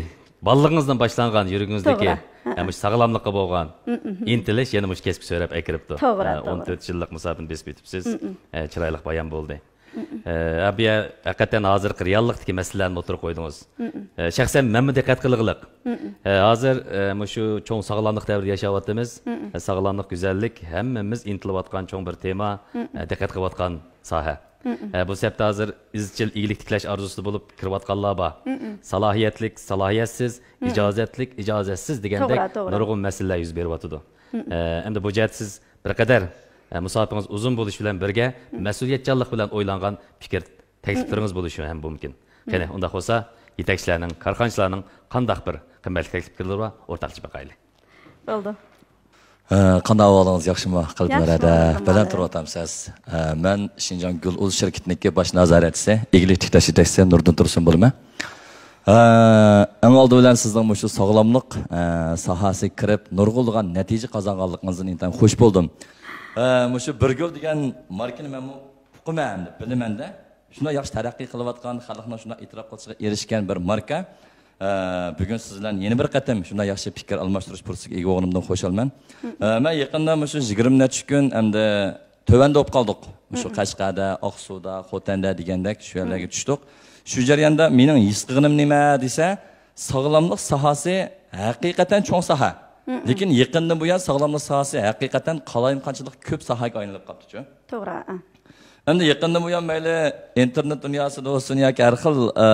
بالىلىقىڭىزدىن باشلانغان يۈرىكىڭىزدىكى، توغرا. ھە، ھە. مۇشۇ ساغلاملىققا بولغان مم، مم. ئىنتىلىش يەنە مۇشۇ كەسىپكە سۆرەپ ئەكىرىپتۇ. توغرا، ھە، توغرا. ئون تۆت يىللىق مۇساپىنى بېسىپ ئۆتۈپسىز. مم، مم. ھە، چىرايلىق بايان بولدى. مم، مم. ھە، بۇ يەر ھەقىقەتەن ھازىرقى رېئاللىقتىكى مەسىلىلەرنى ئوتتۇرىغا قويدىڭىز. مم، مم. ھە، شەخسەن مەنمۇ دىققەت قىلغىلىق. مم، مم. ھە، ھازىر، ھە، مۇشۇ چوڭ ساغلاملىق دەۋرىدە ياشاۋاتىمىز. مم، مم. ھە، ساغلاملىق، گۈزەللىك ھەممىمىز ئىنتىلىۋاتقان چوڭ بىر تېما، مم، مم. ھە، دىققەت قىلىۋاتقان ساھە. ئە، بۇ سەپتە ھازىر ئىزچىل ئىگىلىك تىكلەش ئارزۇسىدا بولۇپ كىرىۋاتقانلار بار. سالاھىيەتلىك، سالاھىيەتسىز، ئىجازەتلىك، ئىجازەتسىز دېگەندەك توغرا، توغرا. نۇرغۇن مەسىلىلەر يۈز بېرىۋاتىدۇ. ئە، ئەمدى بۇ جەھەتتە سىز بىر قەدەر، ئە، مۇساپىڭىز ئۇزۇن بولۇش بىلەن بىرگە، مەسئۇلىيەتچانلىق بىلەن ئويلانغان پىكىر، تەكلىپلىرىڭىز بولۇشى ھەم مۇمكىن. قېنى، ئۇنداق بولسا، يېتەكچىلەرنىڭ، كارخانىچىلارنىڭ قانداق بىر قىممەتلىك تەكلىپلىرى بار، ئورتاقلىشىپ باقايلى. بولدى. ئە، قانداق ئەھۋالىڭىز، ياخشىمۇ؟ قەلبىمەرەدە ياخشى، بەلەن تۇرۇۋاتامسىز؟ ئە، مەن شىنجاڭ گۈل ئۇل شىركىتىنىڭكى باش نازارەتچىسى، ئىگىلىك تىكلەش يېتەكچىسى نۇردىن تۇرسۇن بولىمەن. ئە، ئەڭ ئالدى بىلەن سىزنىڭ مۇشۇ ساغلاملىق، ئە، ساھەسىگە كىرىپ نۇرغۇنلىغان نەتىجە قازانغانلىقىڭىزدىن ئىنتايىن خۇش بولدۇم. ئە، مۇشۇ بىر گۈل دېگەن ماركىنى مەنمۇ ئۇقىمەن، بىلىمەن-دە. شۇنداق ياخشى تەرەققىي قىلىۋاتقان، خەلقنىڭ شۇنداق ئېتىراپ قىلىشىغا ئېرىشكەن بىر ماركا. ئە، بۈگۈن سىز بىلەن يەنە بىر قېتىم شۇنداق ياخشى پىكىر ئالماشتۇرۇش پۇرسىتىگە ئىگە بولغىنىمدىن خۇشالمەن. ئە، مەن يېقىندا مۇشۇ يىگىرمە نەچچە كۈن ئەمدى تۆۋەندە بولۇپ قالدۇق. مۇشۇ قەشقەردە، ئاقسۇدا، خوتەندە دېگەندەك شۇ يەرلەرگە چۈشتۇق. شۇ جەرياندا مېنىڭ ھېس قىلغىنىم نېمە دېسە، ساغلاملىق ساھەسى ھەقىقەتەن چوڭ ساھە. لېكىن يېقىندىن بۇيان ساغلاملىق ساھەسى ھەقىقەتەن قالايمىقانچىلىق كۆپ ساھەگە ئايلىنىپ قاپتۇ. توغرا. ئەمدى يېقىندىن بۇيان مەيلى ئىنتېرنېت دۇنياسىدا بولسۇن ياكى ھەر خىل، ئە،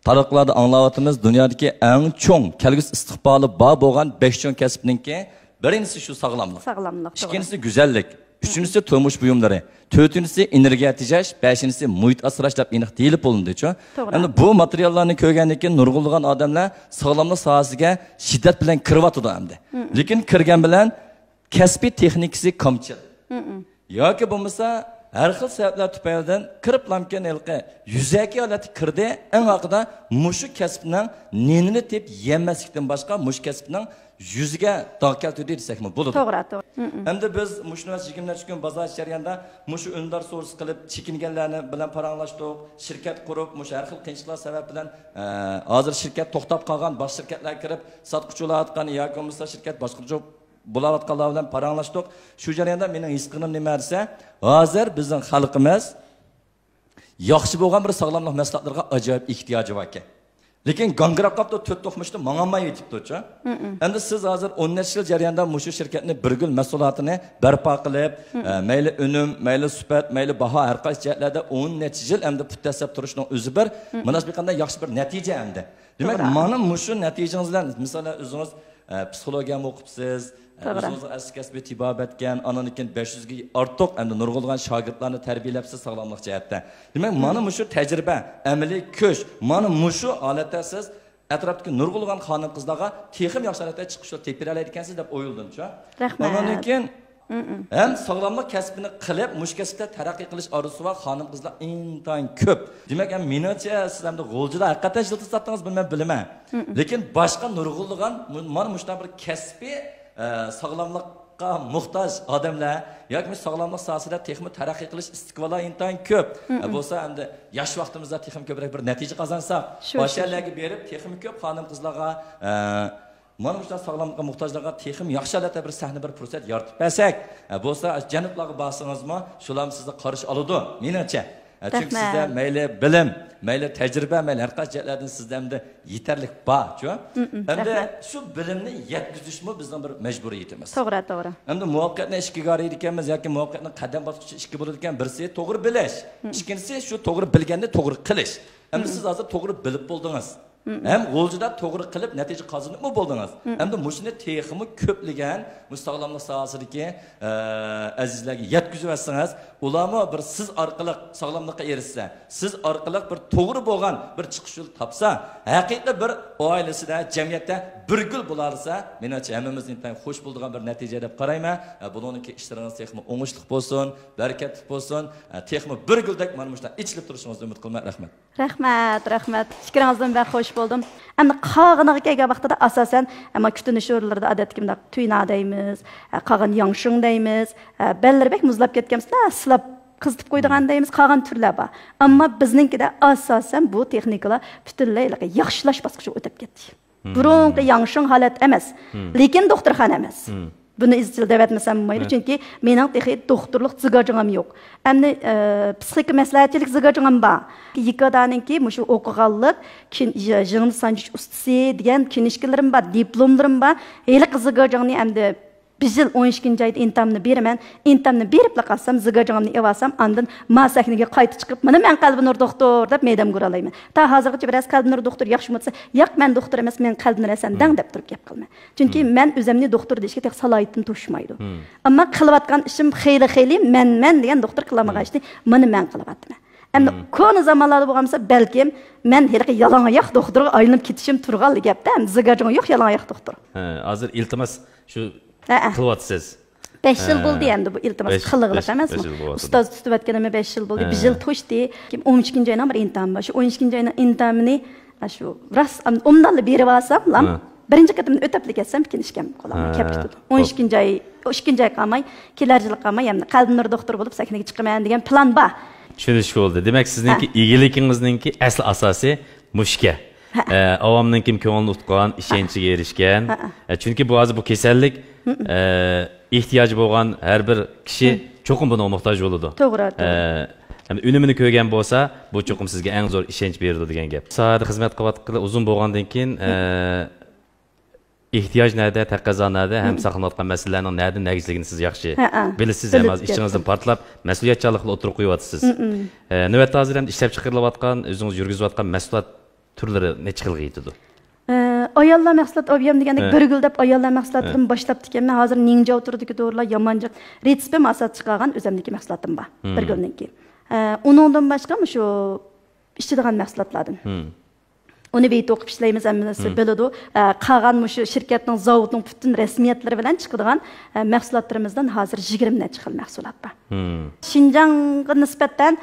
تاراتقۇلاردا ئاڭلاۋاتىمىز، دۇنيادىكى ئەڭ چوڭ، كەلگۈسى ئىستىقبالى بار بولغان بەش چوڭ كەسىپنىڭكى بىرىنچىسى شۇ ساغلاملىق. ساغلاملىق، توغرا. ئىككىنچىسى گۈزەللىك. ئۈچىنچىسى تۇرمۇش بۇيۇملىرى. تۆتىنچىسى ئېنېرگىيە تېجەش، بەشىنچىسى مۇھىت ئاسراش دەپ ئېنىق دېيىلىپ بولۇندىچۇ. توغرا. ئەمدى بۇ ماتېرىياللارنى كۆرگەندىن كېيىن نۇرغۇنلىغان ئادەملەر ساغلاملىق ساھەسىگە شىددەت بىلەن كىرىۋاتىدۇ ئەمدى. لېكىن كىرگەن بىلەن كەسپىي تېخنىكىسى كامچىل. ياكى بولمىسا ھەر خىل سەۋەبلەر تۈپەيلىدىن كىرىپلامكىن ھېلىقى يۈزەكى ھالەتتە كىردى، ئەڭ ئاخىرىدا مۇشۇ كەسىپنىڭ نېنىنى تېپىپ يېمەسلىكتىن باشقا مۇشۇ كەسىپنىڭ يۈزىگە داغ كەلتۈردى دېسەكمۇ بولىدۇ. توغرا، توغرا. ئەمدى بىز مۇشۇ يىگىرمە نەچچە كۈن بازار ئىچى جەريانىدا مۇشۇ ئۈندىدار سودىسى قىلىپ چېكىنگەنلەرنى بىلەن پاراڭلاشتۇق، شىركەت قۇرۇپ، مۇشۇ ھەر خىل قىيىنچىلىقلار سەۋەبى بىلەن، ئە، ھازىر شىركەت توختاپ قالغان، باشقا شىركەتلەرگە كىرىپ ساتقۇچى بولاۋاتقان ياكى بولمىسا شىركەت باشقۇرغۇچى بولاۋاتقانلار بىلەن پاراڭلاشتۇق. شۇ جەرياندا مېنىڭ ھېس قىلغىنىم نېمە دېسە، ھازىر بىزنىڭ خەلقىمىز ياخشى بولغان بىر ساغلاملىق مەھسۇلاتلىرىغا ئاجايىپ ئېھتىياجى باركەن. لېكىن گاڭگىراپ قاپتۇ، تۆت توقمىچىدا ماڭالماي يېتىپتۇچۇ. ئەمدى سىز ھازىر ئون نەچچە يىل جەرياندا مۇشۇ شىركەتنى بىر گۈل مەھسۇلاتىنى بەرپا قىلىپ، ئە، مەيلى ئۈنۈم، مەيلى سۈپەت، مەيلى باھا، ھەر قايسى جەھەتلەردە ئون نەچچە يىل ئەمدى پۇت دەسسەپ تۇرۇشنىڭ ئۆزى بىر، مانا شۇ بىر قانداق ياخشى بىر نەتىجە ئەمدى. دېمەك، توغرا. مانا مۇشۇ نەتىجىڭىز بىلەن، مىسالەن، ئۆزىڭىز، ئە، پسىخولوگىيەمۇ ئوقۇپسىز، ئە، توغرا. ئۆزىڭىز ئەسلى كەسپى تېبابەتكەن، ئانىڭدىن كېيىن بەش يۈزگە ئارتۇق ئەمدى نۇرغۇنلىغان شاگىرتلارنى تەربىيەلەپسىز ساغلاملىق جەھەتتە. دېمەك، مانا مۇشۇ تەجرىبە، ئەمەلىي كۈچ، مانا مۇشۇ ھالەتتە سىز ئەتراپتىكى نۇرغۇنلىغان خانىم-قىزلارغا تېخىمۇ ياخشى ھالەتتە چىقىش يولى تېپىپ بېرەلەيدىكەنسىز دەپ ئويلىدىمچۇ. رەھمەت. ئانىڭدىن كېيىن ھەم ساغلاملىق كەسپىنى قىلىپ، مۇشۇ كەسىپتە تەرەققىي قىلىش ئارزۇسى بار خانىم-قىزلار ئىنتايىن كۆپ. دېمەك، ھەم مېنىڭچە، سىز ئەمدى غۇلجىدا ھەقىقەتەن يىلتىز تارتتىڭىز، بۇنى مەن بىلىمەن. لېكىن باشقا نۇرغۇنلىغان مۇ-، مانا مۇشۇنداق بىر كەسپىي، ئە، ساغلاملىققا موھتاج ئادەملەر ياكى مۇشۇ ساغلاملىق ساھەسىدە تېخىمۇ تەرەققىي قىلىش ئىستىكى بارلار ئىنتايىن كۆپ. ئە، بولسا ئەمدى ياش ۋاقتىمىزدا تېخىمۇ كۆپرەك بىر نەتىجە قازانساق، شۇ، شۇ، شۇ. ئاشۇ يەرلەرگە بېرىپ تېخىمۇ كۆپ خانىم-قىزلارغا، ئە، مانا مۇشۇنداق ساغلاملىققا موھتاجلارغا تېخىمۇ ياخشى ھالەتتە بىر سەھنە، بىر پۇرسەت يارىتىپ بەرسەك، ئە، بولسا جەنۇبلارغا بارسىڭىزمۇ، شۇلارمۇ سىزنى قارشى ئالىدۇ، مېنىڭچە. ئە، چۈنكى سىزدە مەيلى بىلىم، مەيلى تەجرىبە، مەيلى ھەر قايسى جەھەتلەردىن سىزدە ئەمدى يېتەرلىك بارچۇ. ھەمدە شۇ بىلىمنى يەتكۈزۈشمۇ بىزنىڭ بىر مەجبۇرىيىتىمىز. توغرا، توغرا. ئەمدى مۇۋەپپەقىيەتنى ئىككىگە ئايرىيدىكەنمىز ياكى مۇۋەپپەقىيەتنىڭ قەدەم باسقۇچى ئىككى بولىدىكەن، بىرسى توغرا بىلىش، ئىككىنچىسى شۇ توغرا بىلگەننى توغرا قىلىش. ئەمدى سىز ھازىر توغرا بىلىپ بولدىڭىز. ھەم غۇلجىدا توغرا قىلىپ نەتىجە قازىنىپمۇ بولدىڭىز. ئەمدى مۇشۇنى تېخىمۇ كۆپلىگەن مۇشۇ ساغلاملىق ساھەسىدىكى، ئە، ئەزىزلەرگە يەتكۈزۈۋەتسىڭىز، ئۇلارمۇ بىر سىز ئارقىلىق ساغلاملىققا ئېرىشسە، سىز ئارقىلىق بىر توغرا بولغان بىر چىقىش يولى تاپسا، ھەقىقىي بىر ئائىلىسىدە، جەمئىيەتتە بىر گۈل بولالىسا، مېنىڭچە ھەممىمىز ئىنتايىن خۇش بولىدىغان بىر نەتىجە دەپ قارايمەن. ئە، بۇنىڭدىن كېيىن ئىشلىرىڭىز تېخىمۇ ئوڭۇشلۇق بولسۇن، بەرىكەتلىك بولسۇن. ئە، تېخىمۇ بىر گۈلدەك مانا مۇشۇنداق ئېچىلىپ تۇرۇشىڭىزنى ئۈمىد قىلىمەن. رەھمەت. رەھمەت، رەھمەت. پىكرىڭىزدىن بەك خۇش بولدۇم. ئەمدى قاغىنىغا كەلگەن ۋاقتىدا ئاساسەن، ئەمما كۈتۈنۈش ئورۇنلىرىدا ئادەتتىكى مۇنداق تۇينا دەيمىز، ئە، قاغىن ياڭشۇڭ دەيمىز، ئە، بەللىرى بەك مۇزلاپ كەتكەن بولسا، سىلاپ قىزىتىپ قويىدىغان دەيمىز، قاغىن تۈرلەر بار. ئەمما بىزنىڭكىدە ئاساسەن بۇ تېخنىكىلار پۈتۈنلەي ھېلىقى ياخشىلاش باسقۇچىغا ئۆتۈپ كەتتى. بۇرۇنقى ياڭشىڭ ھالەت ئەمەس، لېكىن دوختۇرخانا ئەمەس. بۇنى ئىزچىل دەۋەتمىسەم بولمايدۇ، چۈنكى مېنىڭ تېخى دوختۇرلۇق زىگاجىڭىم يوق. ئەمدى، ئە، پسىخىكا مەسلىھەتچىلىك زىگاجىڭىم بار. يىكادانىڭكى مۇشۇ ئوقۇغانلىق، كىن-، ژ-، ژىڭنە سانجىش ئۇستىسى دېگەن كىنىشكىلىرىم بار، دىپلوملىرىم بار. ھېلىقى زىگاجىڭنى ئەمدى بىژىل ئون ئىككىنچى ئايدا ئىنتامنى بېرىمەن. ئىنتامنى بېرىپلا قالسام، زىگاجىڭىمنى ئېۋالسام، ئاندىن ما سەھنىگە قايتا چىقىپ، مانا مەن قەلبىنۇر دوختۇر دەپ مەيدەمگە ئۇرالايمەن. تا ھازىرغىچە بىرەرسى قەلبىنۇر دوختۇر ياخشى بولمىسا، ياق، مەن دوختۇر ئەمەس، مەن قەلبىنۇر ھەسەندەڭ دەپ تۇرۇپ گەپ قىلىمەن. چۈنكى مەن ئۆزۈمنى دوختۇر دېيىشكە تېخى سالاھىيىتىم توشمايدۇ. ئەمما قىلىۋاتقان ئىشىم خېلى خېلى مەن مەن دېگەن دوختۇر قىلالمىغان ئىشنى مانا مەن قىلىۋاتىمەن. ئەمدى كونا زامانلاردا بولغان بولسا، بەلكىم مەن ھېلىقى يالاڭ ئاياق دوختۇرغا ئايلىنىپ كېتىشىم تۇرغانلا گەپتە، ئەمدى زىگاجىڭ يوق يالاڭ ئاياق دوختۇر. ھە، ھازىر ئىلتىماس شۇ ھەئە. قىلىۋاتىسىز. بەش يىل ھە. بولدى ئەمدى بۇ ئىلتىماس بەش، قىلغىلىق بەش، ئەمەسمۇ؟ بەش يىل بولۇۋاتىدۇ. ئۇستاز تۇتۇۋەتكىنىمە بەش يىل بولدى. ھە. بىژىل توشتى. ئون ئىككىنچى ئاينىڭ بىر ئىنتامى بار. شۇ ئون ئىككىنچى ئاينىڭ ئىنتامىنى، ھە، شۇ راست ئومدانلا بېرىپ ئالسام، ھە. بىرىنچى قېتىمدا ئۆتەپلا كەتسەم، ئىككىنچى قېتىم قولۇمغا ھە. كەپ تۇتىدۇ. ئوكي. ئون ئىككىنچى ئاي، ئىككىنچى ئاي قالماي، كېلەر يىلى قالماي، يەنە قەلبىنۇر دوختۇر بولۇپ سەھنىگە چىقىمەن دېگەن پىلان بار. چۈشىنىشكە بولدى. دېمەك، سىزنىڭكى ھە. ئىگىلىكىڭىزنىڭكى ئەسلى ئاساسى مۇشۇكەن. ھە. ئە، ئاۋامنىڭكى كۆڭلىنى ئۇتقان، ئىشەنچىگە ئېرىشكەن. ھە. ئە، چۈنكى بۇ ھازىر بۇ كېسەللىك، ھە. ئە، ئېھتىياجى بولغان ھەر بىر كىشى ھە. چوقۇم بۇنىڭغا موھتاج بولىدۇ. توغرا، توغرا. ئە، ھەم ئۈنۈمىنى كۆرگەن بولسا، بۇ چوقۇم سىزگە ئەڭ زور ئىشەنچ بېرىدۇ دېگەن گەپ. ساھەدە خىزمەت قىلىۋاتقىلى ئۇزۇن بولغاندىن كېيىن، ئە، ئېھتىياج نەدە، تەقەززا نەدە ھەم ساقلىنىۋاتقان مەسىلىلەرنىڭ نەدىن نەگىچىلىكىنى سىز ياخشى ھەئە، بىلىسىز ھەم بىلىپ ھازىر ئىچىڭىزدىن كەتتىم. پارتلاپ، مەسئۇلىيەتچانلىقلا ئوتتۇرىغا قويۇۋاتىسىز. ئە، نۆۋەتتە ھازىر ئەمدى ئىشلەپچىقىرىلىۋاتقان، ئۆزىڭىز يۈرگۈزۈۋاتقان مەھسۇلات تۈرلىرى نەچچە خىلغا يېتىدۇ؟ ئە، ئاياللار مەھسۇلات ئوبيېم دېگەندەك ھە. بىر گۈل دەپ ئاياللار مەھسۇلاتىدىن ھە. باشلاپتىكەن. مەن ھازىر نىڭجاۋ تۈرىدىكى دورىلار، يامانجىق، رېتسېپىم ئاساسىدا چىقارغان ئۆزەمنىڭكى مەھسۇلاتىم بار. بىر گۈلنىڭكى. ئە، ئۇنىڭدىن باشقا مۇشۇ ئىچىدىغان مەھسۇلاتلاردىن. ئۇنى ۋېيت ئوقۇپ ئىشلەيمىز، ھەممىسى بىلىدۇ. ئە، قالغان مۇشۇ شىركەتنىڭ، زاۋۇتنىڭ پۈتۈن رەسمىيەتلىرى بىلەن چىقىدىغان، ئە، مەھسۇلاتلىرىمىزدىن ھازىر يىگىرمە نەچچە خىل مەھسۇلات بار. شىنجاڭغا نىسبەتەن،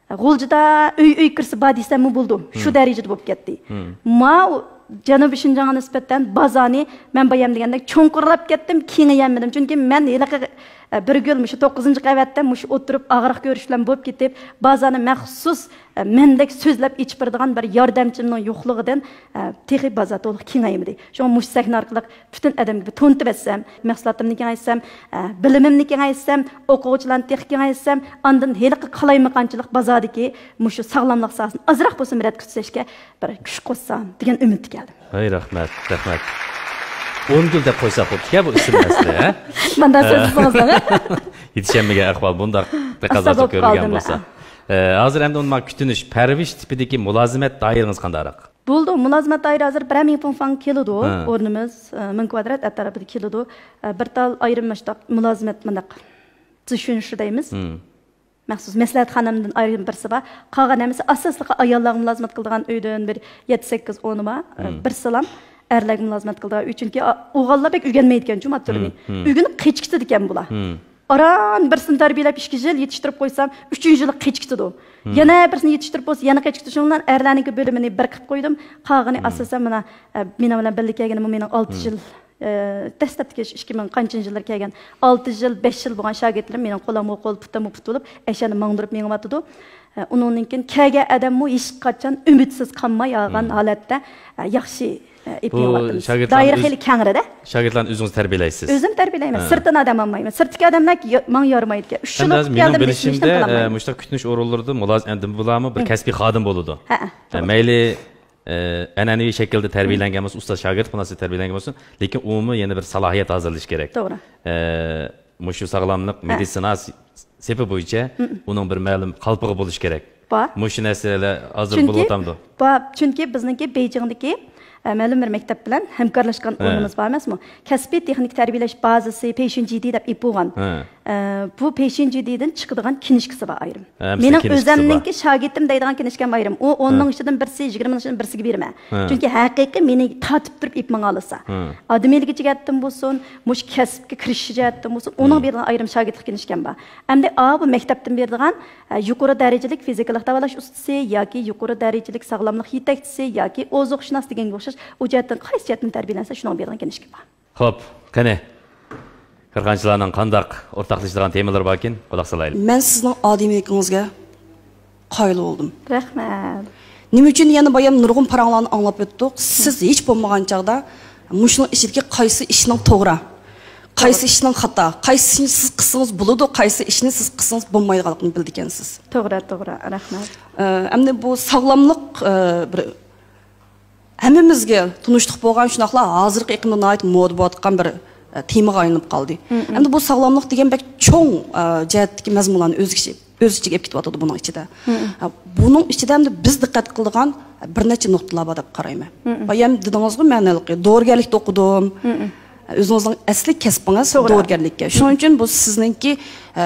ئە، غۇلجىدا ئۆي، ئۆي كىرىسى بار دېسەممۇ بولىدۇ. شۇ دەرىجىدە بولۇپ كەتتى. ماۋۇ جەنۇبىي شىنجاڭغا نىسبەتەن بازارنى مەن بايام دېگەندەك چوڭقۇرلاپ كەتتىم، كېڭىيەلمىدىم. چۈنكى مەن ھېلىقى، ئە، بىر گۈل مۇشۇ توققۇزىنچى قەۋەتتە مۇشۇ ئولتۇرۇپ ئاغرىق كۆرۈش بىلەن بولۇپ كېتىپ، بازارنى مەخسۇس ئە، مەندەك سۆزلەپ ئېچىپ بېرىدىغان بىر ياردەمچىمنىڭ يوقلۇقىدىن، ئە، تېخى بازار تولۇق كېڭەيمىدى. شۇڭا مۇشۇ سەھنە ئارقىلىق پۈتۈن ئادەمگە بىر تونۇتۇۋەتسەم، مەھسۇلاتىمنى كېڭەيتسەم، ئە، بىلىمىمنى كېڭەيتسەم، ئوقۇغۇچىلارنى تېخى كېڭەيتسەم، ئاندىن ھېلىقى قالايمىقانچىلىق بازاردىكى مۇشۇ ساغلاملىق ساھەسىنى ئازراق بولسىمۇ رەتكە تۈزەشكە بىر كۈچ قوشسام دېگەن ئۈمىدتە كەلدىم. ھەي، رەھمەت، رەھمەت. ئون گۈل دەپ قويساق بوپتىكەن بۇ ئىسىمنى ئەسلى، ھە؟ مانداق سۆزلىسىڭىز. يېتىشەلمىگەن ئەھۋال بۇنداق تەقەززا ئاستا بولۇپ كۆرۈلگەن قالدىم، بولسا. ھە. ئە، ھازىر ئەمدى ئۇنداق كۈتۈنۈش، پەرۋىش تىپىدىكى مۇلازىمەت دائىرىڭىز قانداقراق؟ بولىدۇ، مۇلازىمەت دائىرە ھازىر بىرەر مىڭ فاڭ كېلىدۇ. ھە. ئورنىمىز، ئە، مىڭ كۋادرات ئەتراپىدا كېلىدۇ. ئە، بىر تال ئايرىم مۇشۇنداق مۇلازىمەت مۇنداق، زىشۈنشى دەيمىز. مەخسۇس مەسلىھەتخانامدىن ئايرىم بىرسى بار. قالغان ھەممىسى ئاساسلىقى ئاياللارغا مۇلازىمەت قىلىدىغان ئۆيدىن بىر يەتتە سەككىز ئورنى بار. بىرسىلا ئەرلەرگە مۇلازىمەت قىلىدىغان ئۆي. چۈنكى ئا-، ئوغۇللار بەك ئۆگەنمەيدىكەن جۇ، مانا تۈرنى. ئۆگىنىپ قېچىپ كېتىدىكەن بۇلار. ئاران بىرسىنى تەربىيەلەپ ئىككى يىل يېتىشتۈرۈپ قويسام، ئۈچىنچى يىلى قېچىپ كېتىدۇ. يەنە بىرسىنى يېتىشتۈرۈپ بولسا، يەنە قېچىپ كېتىدۇ. شۇنىڭ بىلەن ئەرلەرنىڭكى بۆلۈمىنى بىر قىلىپ قويدۇم. قالغىنى ئاساسەن مانا، ئە، مېنىڭ بىلەن بىللە كەلگىنىمۇ مېنىڭ ئالتە يىل ئە، دەسلەپتىكى شۇ ئىككى مىڭ قانچىنچى يىللار كەلگەن، ئالتە يىل، بەش يىل بولغان شاگىرتلىرىم مېنىڭ قولۇمغا قول، پۇتۇمغا پۇت بولۇپ، ئەشەنى ماڭدۇرۇپ مېڭىۋاتىدۇ. ئە، ئۇنىڭدىن كېيىن كەلگەن ئادەممۇ ھېچقاچان ئۈمىدسىز قالماي، ئالغان ھالەتتە، ئە، ياخشى، ئە، ئېلىپ مېڭىۋاتىمىز. دائىرە خېلى كەڭرىدە. شاگىرتلارنى ئۆزىڭىز تەربىيەلەيسىز؟ ئۆزۈم تەربىيەلەيمەن. سىرتتىن ئادەم ئالمايمەن. سىرتتىكى ئادەملەر ماڭا يارىمايدىكەن. ئۈچ يىل ئوقۇپ كەلدىم، ھېچ نېمىنى قىلالمايمەن. مۇشۇنداق كۈتۈنۈش ئورۇنلىرىدا مۇلازىم، ئەمدى بۇلارمۇ بىر كەسپىي خادىم بولىدۇ. ھە، مەيلى ئە، ئەنئەنىۋى شەكىلدە تەربىيەلەنگەن بولسۇن، ئۇستاز شاگىرت مۇناسىۋىتى تەربىيەلەنگەن بولسۇن، لېكىن ئۇمۇ يەنە بىر سالاھىيەت ھازىرلىشى كېرەك. توغرا. ئە، مۇشۇ ساغلاملىق مېدىتسىنا س-، سېپى بويىچە ئۇنىڭ بىر مەلۇم قالپىغى بولۇشى كېرەك. بار. مۇشۇ نەرسىلەر ھازىر بولۇۋاتامدۇ؟ بار. چۈنكى بىزنىڭكى بېيجىڭدىكى، ئە، مەلۇم بىر مەكتەپ بىلەن ھەمكارلاشقان ئورنىمىز بار ئەمەسمۇ؟ كەسپىي تېخنىك تەربىيەلەش بازىسى پېيشىنجىدى دەپ ئېپۇغان. ئە، بۇ پېيشىنجىدىدىن چىقىدىغان كىنىشكىسى بار ئايرىم. مېنىڭ ئۆزەمنىڭكى شاگىرتىم دەيدىغان كىنىشكام ئايرىم. ئۇ ئوننىڭ ئىچىدىن بىرسى، يىگىرمىنىڭ ئىچىدىن بىرسىگە بېرىمەن. چۈنكى ھەقىقىي مېنى تارتىپ تۇرۇپ ئېلىپ ماڭالىسا. ئادىمىيلىكى جەھەتتىن بولسۇن، مۇشۇ كەسىپكە كىرىشىش جەھەتتىن بولسۇن، ئۇنىڭ بېرىدىغان ئايرىم شاگىرتلىق كىنىشكام بار. ئەمدى ئاۋۇ مەكتەپتىن بېرىدىغان، ئە، يۇقىرى دەرىجىلىك فىزىكىلىق داۋالاش ئۇستىسى ياكى يۇقىرى دەرىجىلىك ساغلاملىق يېتەكچىسى ياكى ئوزۇقشۇناس دېگەنگە ئوخشاش، ئۇ جەھەتتىن قايسى جەھەتتىن تەربىيەلەنسە، شۇنىڭغا بېرىدىغان كىنىشكام بار. خوپ، قېنى، كارخانىچىلارنىڭ قانداق ئورتاقلىشىدىغان تېمىلىرى باركىن، قۇلاق سالايلى. مەن سىزنىڭ ئادىمىيلىكىڭىزگە قايىل بولدۇم. رەھمەت. نېمە ئۈچۈن يەنە بايام نۇرغۇن پاراڭلارنى ئاڭلاپ ئۆتتۇق. سىز ھېچ بولمىغان چاغدا مۇشۇنىڭ ئىچىدىكى قايسى ئىشنىڭ توغرا، قايسى ئىشنىڭ خاتا، قايسى ئىشنى سىز قىلسىڭىز بولىدۇ، قايسى ئىشنى سىز قىلسىڭىز بولمايدىغانلىقىنى بىلىدىكەنسىز. توغرا، توغرا. رەھمەت. ئە، ئەمدى بۇ ساغلاملىق، ئە، بىر ھەممىمىزگە تونۇشلۇق بولغان، شۇنداقلا ھازىرقى ئېقىمدا ناھايىتى مودا بولۇۋاتقان بىر تېمىغا ئايلىنىپ قالدى. ئەمدى بۇ ساغلاملىق دېگەن بەك چوڭ، ئە، جەھەتتىكى مەزمۇنلارنى ئۆز ئىچى-، ئۆز ئىچىگە ئېلىپ كېتىۋاتىدۇ بۇنىڭ ئىچىدە. ئە، بۇنىڭ ئىچىدە ئەمدى بىز دىققەت قىلىدىغان بىر نەچچە نۇقتىلار بار دەپ قارايمەن. بايام دېدىڭىزغۇ، مەن ھېلىقى دورىگەرلىكتە ئوقۇدۇم. ئۆزىڭىزنىڭ ئەسلى كەسپىڭىز توغرا. دورىگەرلىككە. شۇنىڭ ئۈچۈن بۇ سىزنىڭكى، ئە،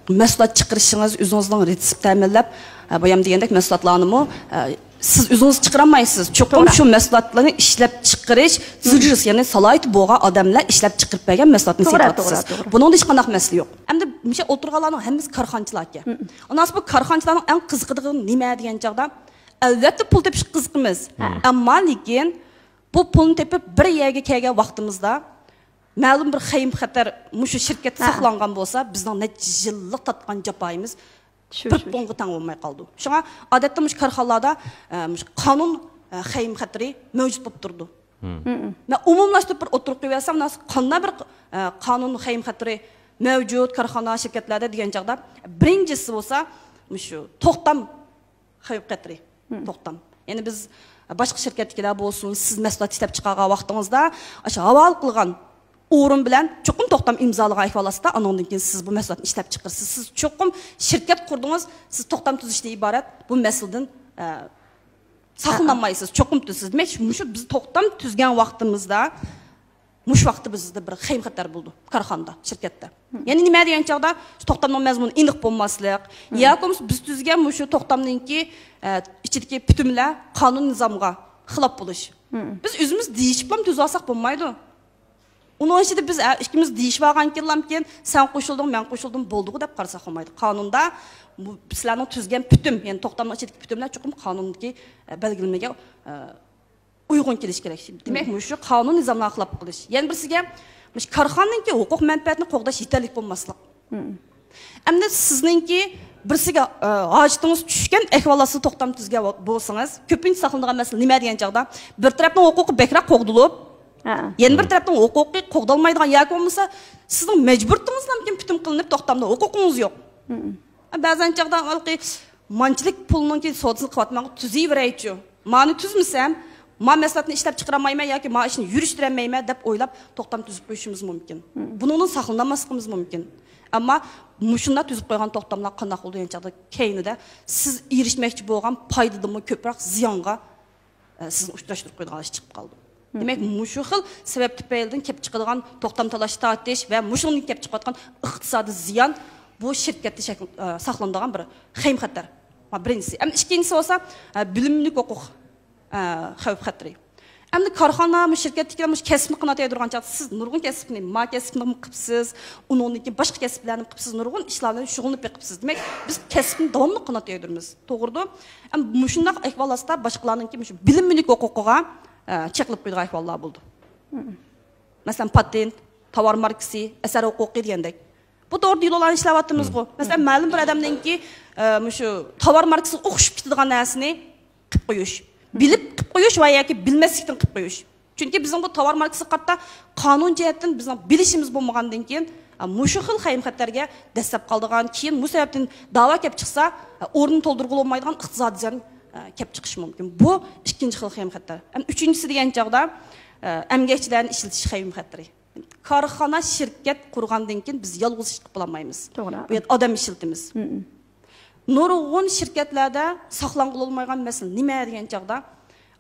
مەھسۇلات چىقىرىشىڭىز، ئۆزىڭىزنىڭ رېتسېپت تەمىنلەپ، ئە، بايام دېگەندەك مەھسۇلاتلارنىمۇ، ئە، سىز ئۆزىڭىز چىقىرالمايسىز. چوقۇم توغرا. شۇ مەھسۇلاتلارنى ئىشلەپ چىقىرىش زىررىسى، يەنى سالاھىيىتى بولغان ئادەملەر ئىشلەپ چىقىرىپ بەرگەن مەھسۇلاتنى توغرا، سېتىۋاتىسىز. توغرا، توغرا. بۇنىڭدا ھېچقانداق مەسىلە يوق. ئەمدى مۇشۇ ئولتۇرغانلارنىڭ ھەممىسى كارخانىچىلاركەن. ئاناس بۇ كارخانىچىلارنىڭ ئەڭ قىزىقىدىغىنى نېمە دېگەن چاغدا، ئەلۋەتتە پۇل تېپىشقا قىزىقىمىز. ئەمما لېكىن بۇ پۇلنى تېپىپ بىر يەرگە كەلگەن ۋاقتىمىزدا مەلۇم بىر خەيم خەتەر مۇشۇ شىركەتتە ساقلانغان بولسا، بىزنىڭ نەچچە يىللىق تارتقان جاپايىمىز بىر پوڭغا تەڭ بولماي قالىدۇ. شۇڭا ئادەتتە مۇشۇ كارخانىلاردا، ئە، مۇشۇ قانۇن، ئە، خەيم خەتىرى مەۋجۇت بولۇپ تۇرىدۇ. مەن ئومۇملاشتۇرۇپ بىر ئوتتۇرىغا قويۇۋەرسەم، مۇناسىپ قانداق بىر، ئە، قانۇن خەيم خەتىرى مەۋجۇت كارخانا، شىركەتلەردە دېگەن چاغدا، بىرىنچىسى بولسا مۇشۇ توختام خەۋپ خەتىرى. توختام. يەنى بىز باشقا شىركەتتىكىلەر بولسۇن، سىز مەھسۇلات ئىشلەپ چىقارغان ۋاقتىڭىزدا، ئاشۇ ھاۋالە قىلغان ئورۇن بىلەن چوقۇم توختام ئىمزالىغان ئەھۋال ئاستىدا، ئانىڭدىن كېيىن سىز بۇ مەھسۇلاتنى ئىشلەپ چىقىرىسىز. سىز چوقۇم شىركەت قۇردىڭىز، سىز توختام تۈزۈشتىن ئىبارەت بۇ مەسىلىدىن، ئە، ساقلىنالمايسىز، چوقۇم تۈزىسىز. دېمەك، مۇشۇ بىز توختام تۈزگەن ۋاقتىمىزدا، مۇشۇ ۋاقىتتا بىزدە بىر خەيم خەتەر بولىدۇ كارخانىدا، شىركەتتە. يەنى نېمە دېگەن چاغدا، شۇ توختامنىڭ مەزمۇنى ئېنىق بولماسلىق، ياكى بولمىسا بىز تۈزگەن مۇشۇ توختامنىڭكى، ئە، ئىچىدىكى پۈتۈملەر قانۇن نىزامغا خىلاپ بولۇش. بىز ئۆزىمىز دېيىشىپلا تۈزۈۋالساق بولمايدۇ. ئۇنىڭ ئىچىدە بىز، ئە، ئىككىمىز دېيىشىۋالغانكىنلامكىن، سەن قوشۇلدۇڭ، مەن قوشۇلدۇم، بولدىغۇ دەپ قارىساق بولمايدۇ. قانۇندا بۇ سىلەرنىڭ تۈزگەن پۈتۈم، يەنى توختامنىڭ ئىچىدىكى پۈتۈملەر چوقۇم قانۇندىكى، ئە، بەلگىلىمىگە، ئە، ئۇيغۇن كېلىشى كېرەك. دېمەك، مۇشۇ قانۇن نىزاملارغا خىلاپ قىلىش. يەنە بىرسىگە، مۇشۇ كارخانىنىڭكى ھوقۇق مەنپەئەتىنى قوغداش يېتەرلىك بولماسلىق. ئەمدى سىزنىڭكى بىرسىگە، ئە، ھاجىتىڭىز چۈشكەن ئەھۋالدا سىز توختام تۈزگەن بولسىڭىز، كۆپىنچە ساقلىنىدىغان مەسىلە نېمە دېگەن چاغدا، بىر تەرەپنىڭ ھوقۇقى بەكرەك قوغدىلىپ، يەنە بىر تەرەپنىڭ ھوقۇقى قوغدالمايدىغان ياكى بولمىسا سىزنىڭ مەجبۇرىيىتىڭىزلامكىن پۈتۈن قىلىنىپ توختامدا ھوقۇقىڭىز يوق. بەزەن چاغدا ھېلىقى مانچىلىك پۇلنىڭكى سودىسىنى قىلىۋاتىمەن، تۈزۈۋېرەيچۇ. مانى تۈزمىسەم، ما مەھسۇلاتنى ئىشلەپ چىقىرالمايمەن ياكى ما ئىشنى يۈرۈشتۈرەلمەيمەن دەپ ئويلاپ توختام تۈزۈپ قويۇشىمىز مۇمكىن. بۇنىڭدىن ساقلىنالماسلىقىمىز مۇمكىن. ئەمما مۇشۇنداق تۈزۈپ قويغان توختاملار قانداق بولىدۇ دېگەن چاغدا كەينىدە سىز ئېرىشمەكچى بولغان پايدىدىنمۇ كۆپرەك زىيانغا، ئە، سىزنى ئۇچراشتۇرۇپ قويىدىغان ئىش چىقىپ قالىدۇ. دېمەك، مۇشۇ خىل سەۋەب تۈپەيلىدىن كېلىپ چىقىدىغان توختام تالاش تارتىش ۋە مۇشۇنىڭدىن كېلىپ چىقىۋاتقان ئىقتىسادىي زىيان بۇ شىركەتتە شەكىل-، ئە، ساقلىنىدىغان بىر خەيم خەتەر. بۇ بىرىنچىسى. ئەمما ئىككىنچىسى بولسا، ئە، بىلىم مۈلۈك ھوقۇق، ئە، خەۋپ خەتىرى. ئەمدى كارخانا، مۇشۇ شىركەتتىكىلەر مۇشۇ كەسىپنى قانات يايدۇرغان چاغدا، سىز نۇرغۇن كەسىپنى، ما كەسىپنىمۇ قىپسىز، ئۇنىڭدىن كېيىن باشقا كەسىپلەرنى قىپسىز، نۇرغۇن ئىشلار بىلەن شۇغۇللىنىپ بېقىپسىز. دېمەك، بىز كەسىپنى داۋاملىق قانات يايدۇرىمىز. توغرىدۇ. ئەمما مۇشۇنداق ئەھۋال ئاستىدا باشقىلارنىڭكى مۇشۇ بىلىم مۈلۈك ھوقۇقىغا، ئە، چېقىلىپ قويىدىغان ئەھۋاللار بولىدۇ. مەسىلەن، پاتېنت، تاۋار ماركىسى، ئەسەر ھوقۇقى دېگەندەك. بۇ توغرا دېلولارنى ئىشلەۋاتىمىزغۇ. مەسىلەن، مەلۇم بىر ئادەمنىڭكى، ئە، مۇشۇ تاۋار ماركىسىغا ئوخشىشىپ كېتىدىغان نەرسىنى قىلىپ قويۇش. بىلىپ قىلىپ قويۇش ۋە ياكى بىلمەسلىكتىن قىلىپ قويۇش. چۈنكى بىزنىڭ بۇ تاۋار ماركىسىغا قارىتا قانۇن جەھەتتىن بىزنىڭ بىلىشىمىز بولمىغاندىن كېيىن، ئە، مۇشۇ خىل خەيم خەتەرگە دەسسەپ قالىدىغان، كېيىن بۇ سەۋەبتىن داۋا كەپ چىقسا، ئە، ئورنىنى تولدۇرغىلى بولمايدىغان ئىقتىسادىي زىيان، ئە، كەپ چىقىشى مۇمكىن. بۇ ئىككىنچى خىل خەيم خەتەر. ئەمدى ئۈچىنچىسى دېگەن چاغدا، ئە، ئەمگەكچىلەرنى ئىشلىتىش خەيم خەتىرى. كارخانا، شىركەت قۇرغاندىن كېيىن بىز يالغۇز ئىش قىلىپ بولالمايمىز. توغرا. بۇ يەردە ئادەم ئىشلىتىمىز. نۇرغۇن شىركەتلەردە ساقلانغىلى بولمايدىغان مەسىلە نېمە دېگەن چاغدا،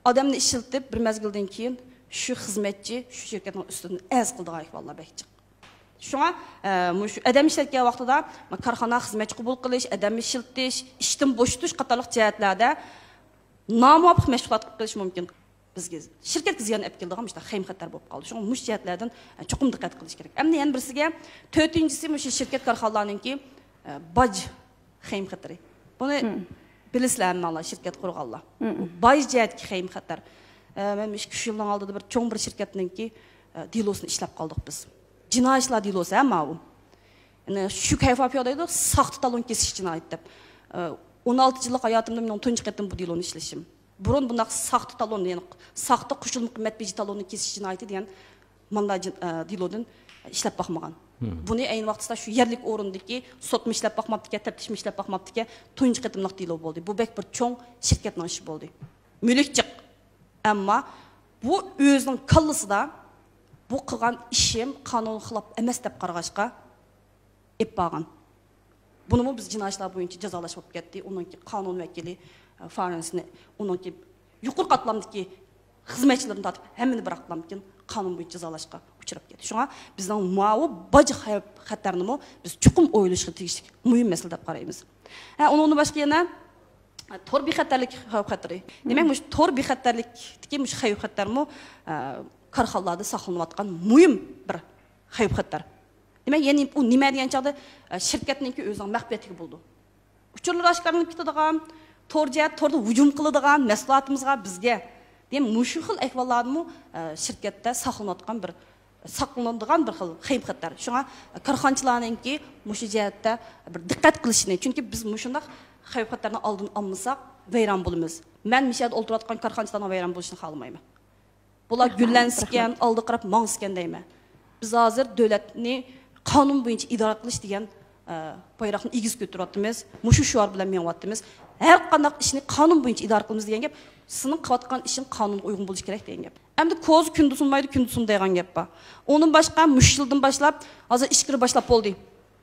ئادەمنى ئىشلىتىپ، بىر مەزگىلدىن كېيىن شۇ خىزمەتچى شۇ شىركەتنىڭ ئۈستىدىن ئەرز قىلىدىغان ئەھۋاللار بەك جىق. شۇڭا، ئە، مۇشۇ ئادەم ئىشلەتكەن ۋاقتىدا كارخانا خىزمەتچى قوبۇل قىلىش، ئادەم ئىشلىتىش، ئىشتىن بوشىتىش قاتارلىق جەھەتلەردە نامۇۋاپىق مەشغۇلات قىلىپ قېلىشى مۇمكىن. بىزگە، شىركەتكە زىيان ئېلىپ كېلىدىغان مۇشۇنداق خەيم خەتەر بولۇپ قالدى. شۇڭا مۇشۇ جەھەتلەردىن، ئە، چوقۇم دىققەت قىلىش كېرەك. ئەمدى يەنە بىرسىگە، تۆتىنچىسى مۇشۇ شىركەت كارخانىلارنىڭكى، ئە، باج خەيم خەتىرى. بۇنى بىلىسىلەر ھەممەڭلار، شىركەت قۇرغانلار. باج جەھەتتىكى خەيم خەتەر. ئە، مەن ئىككى، ئۈچ يىلنىڭ ئالدىدا بىر چوڭ بىر شىركەتنىڭكى، ئە، دېلوسىنى ئىشلەپ قالدۇق بىز. جىنايى ئىشلار دېلوسى ھە ماۋۇ. يەنى شۈك ھەيفا پىيادە دەيدۇ، ساختا تالون كېسىش جىنايىتى دەپ. ئە، ئون ئالتە يىللىق ھاياتىمدا مېنىڭ تۇنجى قېتىم بۇ دېلونى ئىشلىشىم. بۇرۇن بۇنداق ساختا تالون، يەنى ساختا قوشۇلما قىممەت بېجى تالونىنى كېسىش جىنايىتى دېگەن مانداق جىن-، ئە، دېلودىن ئىشلەپ باقمىغان. بۇنى ئەينى ۋاقتىدا شۇ يەرلىك ئورۇندىكى سوتمۇ ئىشلەپ باقماپتىكەن، تەپتىشمۇ ئىشلەپ باقماپتىكەن، تۇنجى قېتىملىق دېلو بولدى. بۇ بەك بىر چوڭ شىركەتنىڭ ئىشى بولدى. مۈلۈك جىق. ئەمما بۇ ئۆزىنىڭ كاللىسىدا بۇ قىلغان ئىشىم قانۇنغا خىلاپ ئەمەس دەپ قارىغاچقا، ئېلىپ بارغان. بۇنىمۇ بىز جىنايى ئىشلار بويىچە جازالاش بولۇپ كەتتى. ئۇنىڭكى قانۇن ۋەكىلى، ئە، فارېنسنى، ئۇنىڭكى يۇقىرى قاتلامدىكى خىزمەتچىلىرىدىن تارتىپ ھەممىنى بىراقلامدىكىن قانۇن بويىچە جازالاشقا ئۇچراپ كەتتى. شۇڭا بىزنىڭ ماۋۇ باج خەۋپ-خەتەرنىمۇ بىز چوقۇم ئويلىشىشقا تېگىشلىك مۇھىم مەسىلە دەپ قارايمىز. ھە، ئۇنىڭدىن باشقا يەنە، ئە، تور بىخەتەرلىك خەۋپ-خەتىرى. دېمەك، مۇشۇ تور بىخەتەرلىكتىكى مۇشۇ خەۋپ-خەتەرمۇ، ئە، كارخانىلاردا ساقلىنىۋاتقان مۇھىم بىر خەۋپ-خەتەر. دېمەك، يەنى ئۇ نېمە دېگەن چاغدا، ئە، شىركەتنىڭكى ئۆزىنىڭ مەخپىيەتلىكى بولىدۇ. ئۇچۇرلىرى ئاشكارىلىنىپ كېتىدىغان، تور جەھەت، توردا ھۇجۇم قىلىدىغان، مەھسۇلاتىمىزغا، بىزگە، دېمەك، مۇشۇ خىل ئەھۋاللارمۇ، ئە، شىركەتتە ساقلىنىۋاتقان بىر، ساقلىنىدىغان بىر خىل خەۋپ-خەتەر. شۇڭا كارخانىچىلارنىڭكى مۇشۇ جەھەتتە بىر دىققەت قىلىشىنى، چۈنكى بىز مۇشۇنداق خەۋپ-خەتەرنىڭ ئالدىنى ئالمىساق، ۋەيران بولىمىز. مەن مۇشۇ يەردە ئولتۇرۇۋاتقان كارخانىچىلارنىڭ ۋەيران بولۇشىنى خالىمايمەن. بۇلار رەھمەت، گۈللەنسىكەن، رەھمەت. ئالدىغا قاراپ ماڭسىكەن دەيمەن. بىز ھازىر دۆلەتنى قانۇن بويىچە ئىدارە قىلىش دېگەن، ئە، بايراقنى ئېگىز كۆتۈرۈۋاتىمىز. مۇشۇ شوئار بىلەن مېڭىۋاتىمىز. ھەر قانداق ئىشنى قانۇن بويىچە ئىدارە قىلىمىز دېگەن گەپ، سېنىڭ قىلىۋاتقان ئىشىڭ قانۇنغا ئۇيغۇن بولۇشى كېرەك دېگەن گەپ. ئەمدى كوزا كۈندە سۇنمايدۇ، كۈندە سۇن دەيدىغان گەپ بار. ئۇنىڭدىن باشقا مۇشۇ يىلدىن باشلاپ، ھازىر ئىچكىرى باشلاپ بولدى.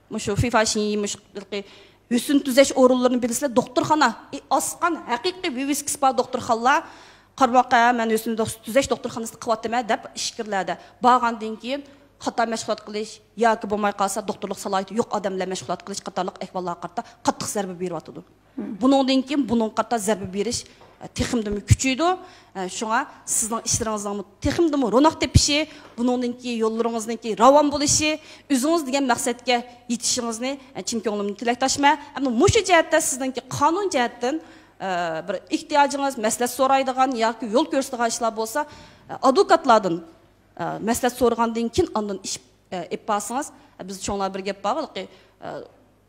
مۇشۇ فىفا شىنيى مۇشۇ ھېلىقى ھۆسن تۈزەش ئورۇنلىرىنى بىلىسىلەر، دوختۇرخانا، ئى، ئاسقان ھەقىقىي ۋىۋىسكىسى بار دوختۇرخانىلار، قارىماققا، مەن ھۆسن دوخ-، تۈزەش دوختۇرخانىسىدا قىلىۋاتىمەن دەپ ئىچكىرىلەردە بارغاندىن كېيىن خاتا مەشغۇلات قىلىش ياكى بولماي قالسا دوختۇرلۇق سالاھىيىتى يوق ئادەم بىلەن مەشغۇلات قىلىش قاتارلىق ئەھۋاللارغا قارىتا قاتتىق زەربە بېرىۋاتىدۇ. بۇنىڭدىن كېيىن بۇنىڭغا قارىتا زەربە بېرىش، ئە، تېخىمدىمۇ كۈچىيىدۇ. ئە، شۇڭا سىزنىڭ ئىشلىرىڭىزنىڭمۇ تېخىمدىمۇ روناق تېپىشى، بۇنىڭدىن كېيىن يوللىرىڭىزنىڭكى راۋان بولۇشى، ئۆزىڭىز دېگەن مەقسەتكە يېتىشىڭىزنى، ئە، چىن كۆڭلۈمدىن تىلەكداشمەن. ئەمما مۇشۇ جەھەتتە سىزنىڭكى قانۇن جەھەتتىن، ئە، بىر ئېھتىياجىڭىز، مەسلىھەت سورايدىغان ياكى يول كۆرسىتىدىغان ئىشلار بولسا، ئە، ئادۋوكاتلاردىن، ئە، مەسلىھەت سورىغاندىن كېيىن ئاندىن ئىش ئە، ئېلىپ بارسىڭىز، ئە، بىز چوڭلار بىر گەپ بار، ھېلىقى، ئە،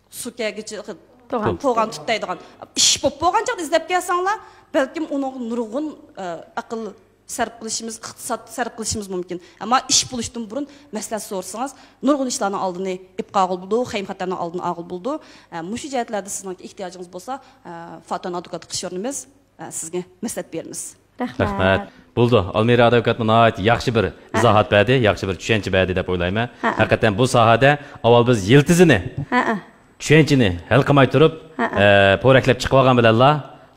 سۇ كەلگۈچى، توغان. توغان تۇت دەيدىغان. ئىش بولۇپ بولغان چاغدا ئىزدەپ كەلسەڭلار، بەلكىم ئۇنىڭغا نۇرغۇن، ئە، ئەقىل سەرپ قىلىشىمىز، ئىقتىساد سەرپ قىلىشىمىز مۇمكىن. ئەمما ئىش بولۇشتىن بۇرۇن مەسلىھەت سورىسىڭىز، نۇرغۇن ئىشلارنىڭ ئالدىنى ئېلىپ قالغىلى بولىدۇ، خەيم خەتەرنىڭ ئالدىنى ئالغىلى بولىدۇ. ئە، مۇشۇ جەھەتلەردە سىزنىڭ ئېھتىياجىڭىز بولسا، ئە، فاتىن ئادۋوكاتقا ئىشىنىمىز. ئە، سىزگە مەسلىھەت بېرىمىز. رەھمەت. رەھمەت. بولدى. ئالمىرا ئادۋوكاتمۇ ناھايىتى ياخشى بىر ئىزاھات بەردى، ياخشى بىر چۈشەنچە بەردى دەپ ئويلايمەن. ھەئە. ھەقىقەتەن بۇ ساھەدە ئاۋۋال بىز يىلتىزىنى، ھەئە. چۈشەنچىنى ھەل قىلماي تۇرۇپ، ھەئە. ئە، پورەكلەپ چىقىۋالغان بىلەنلا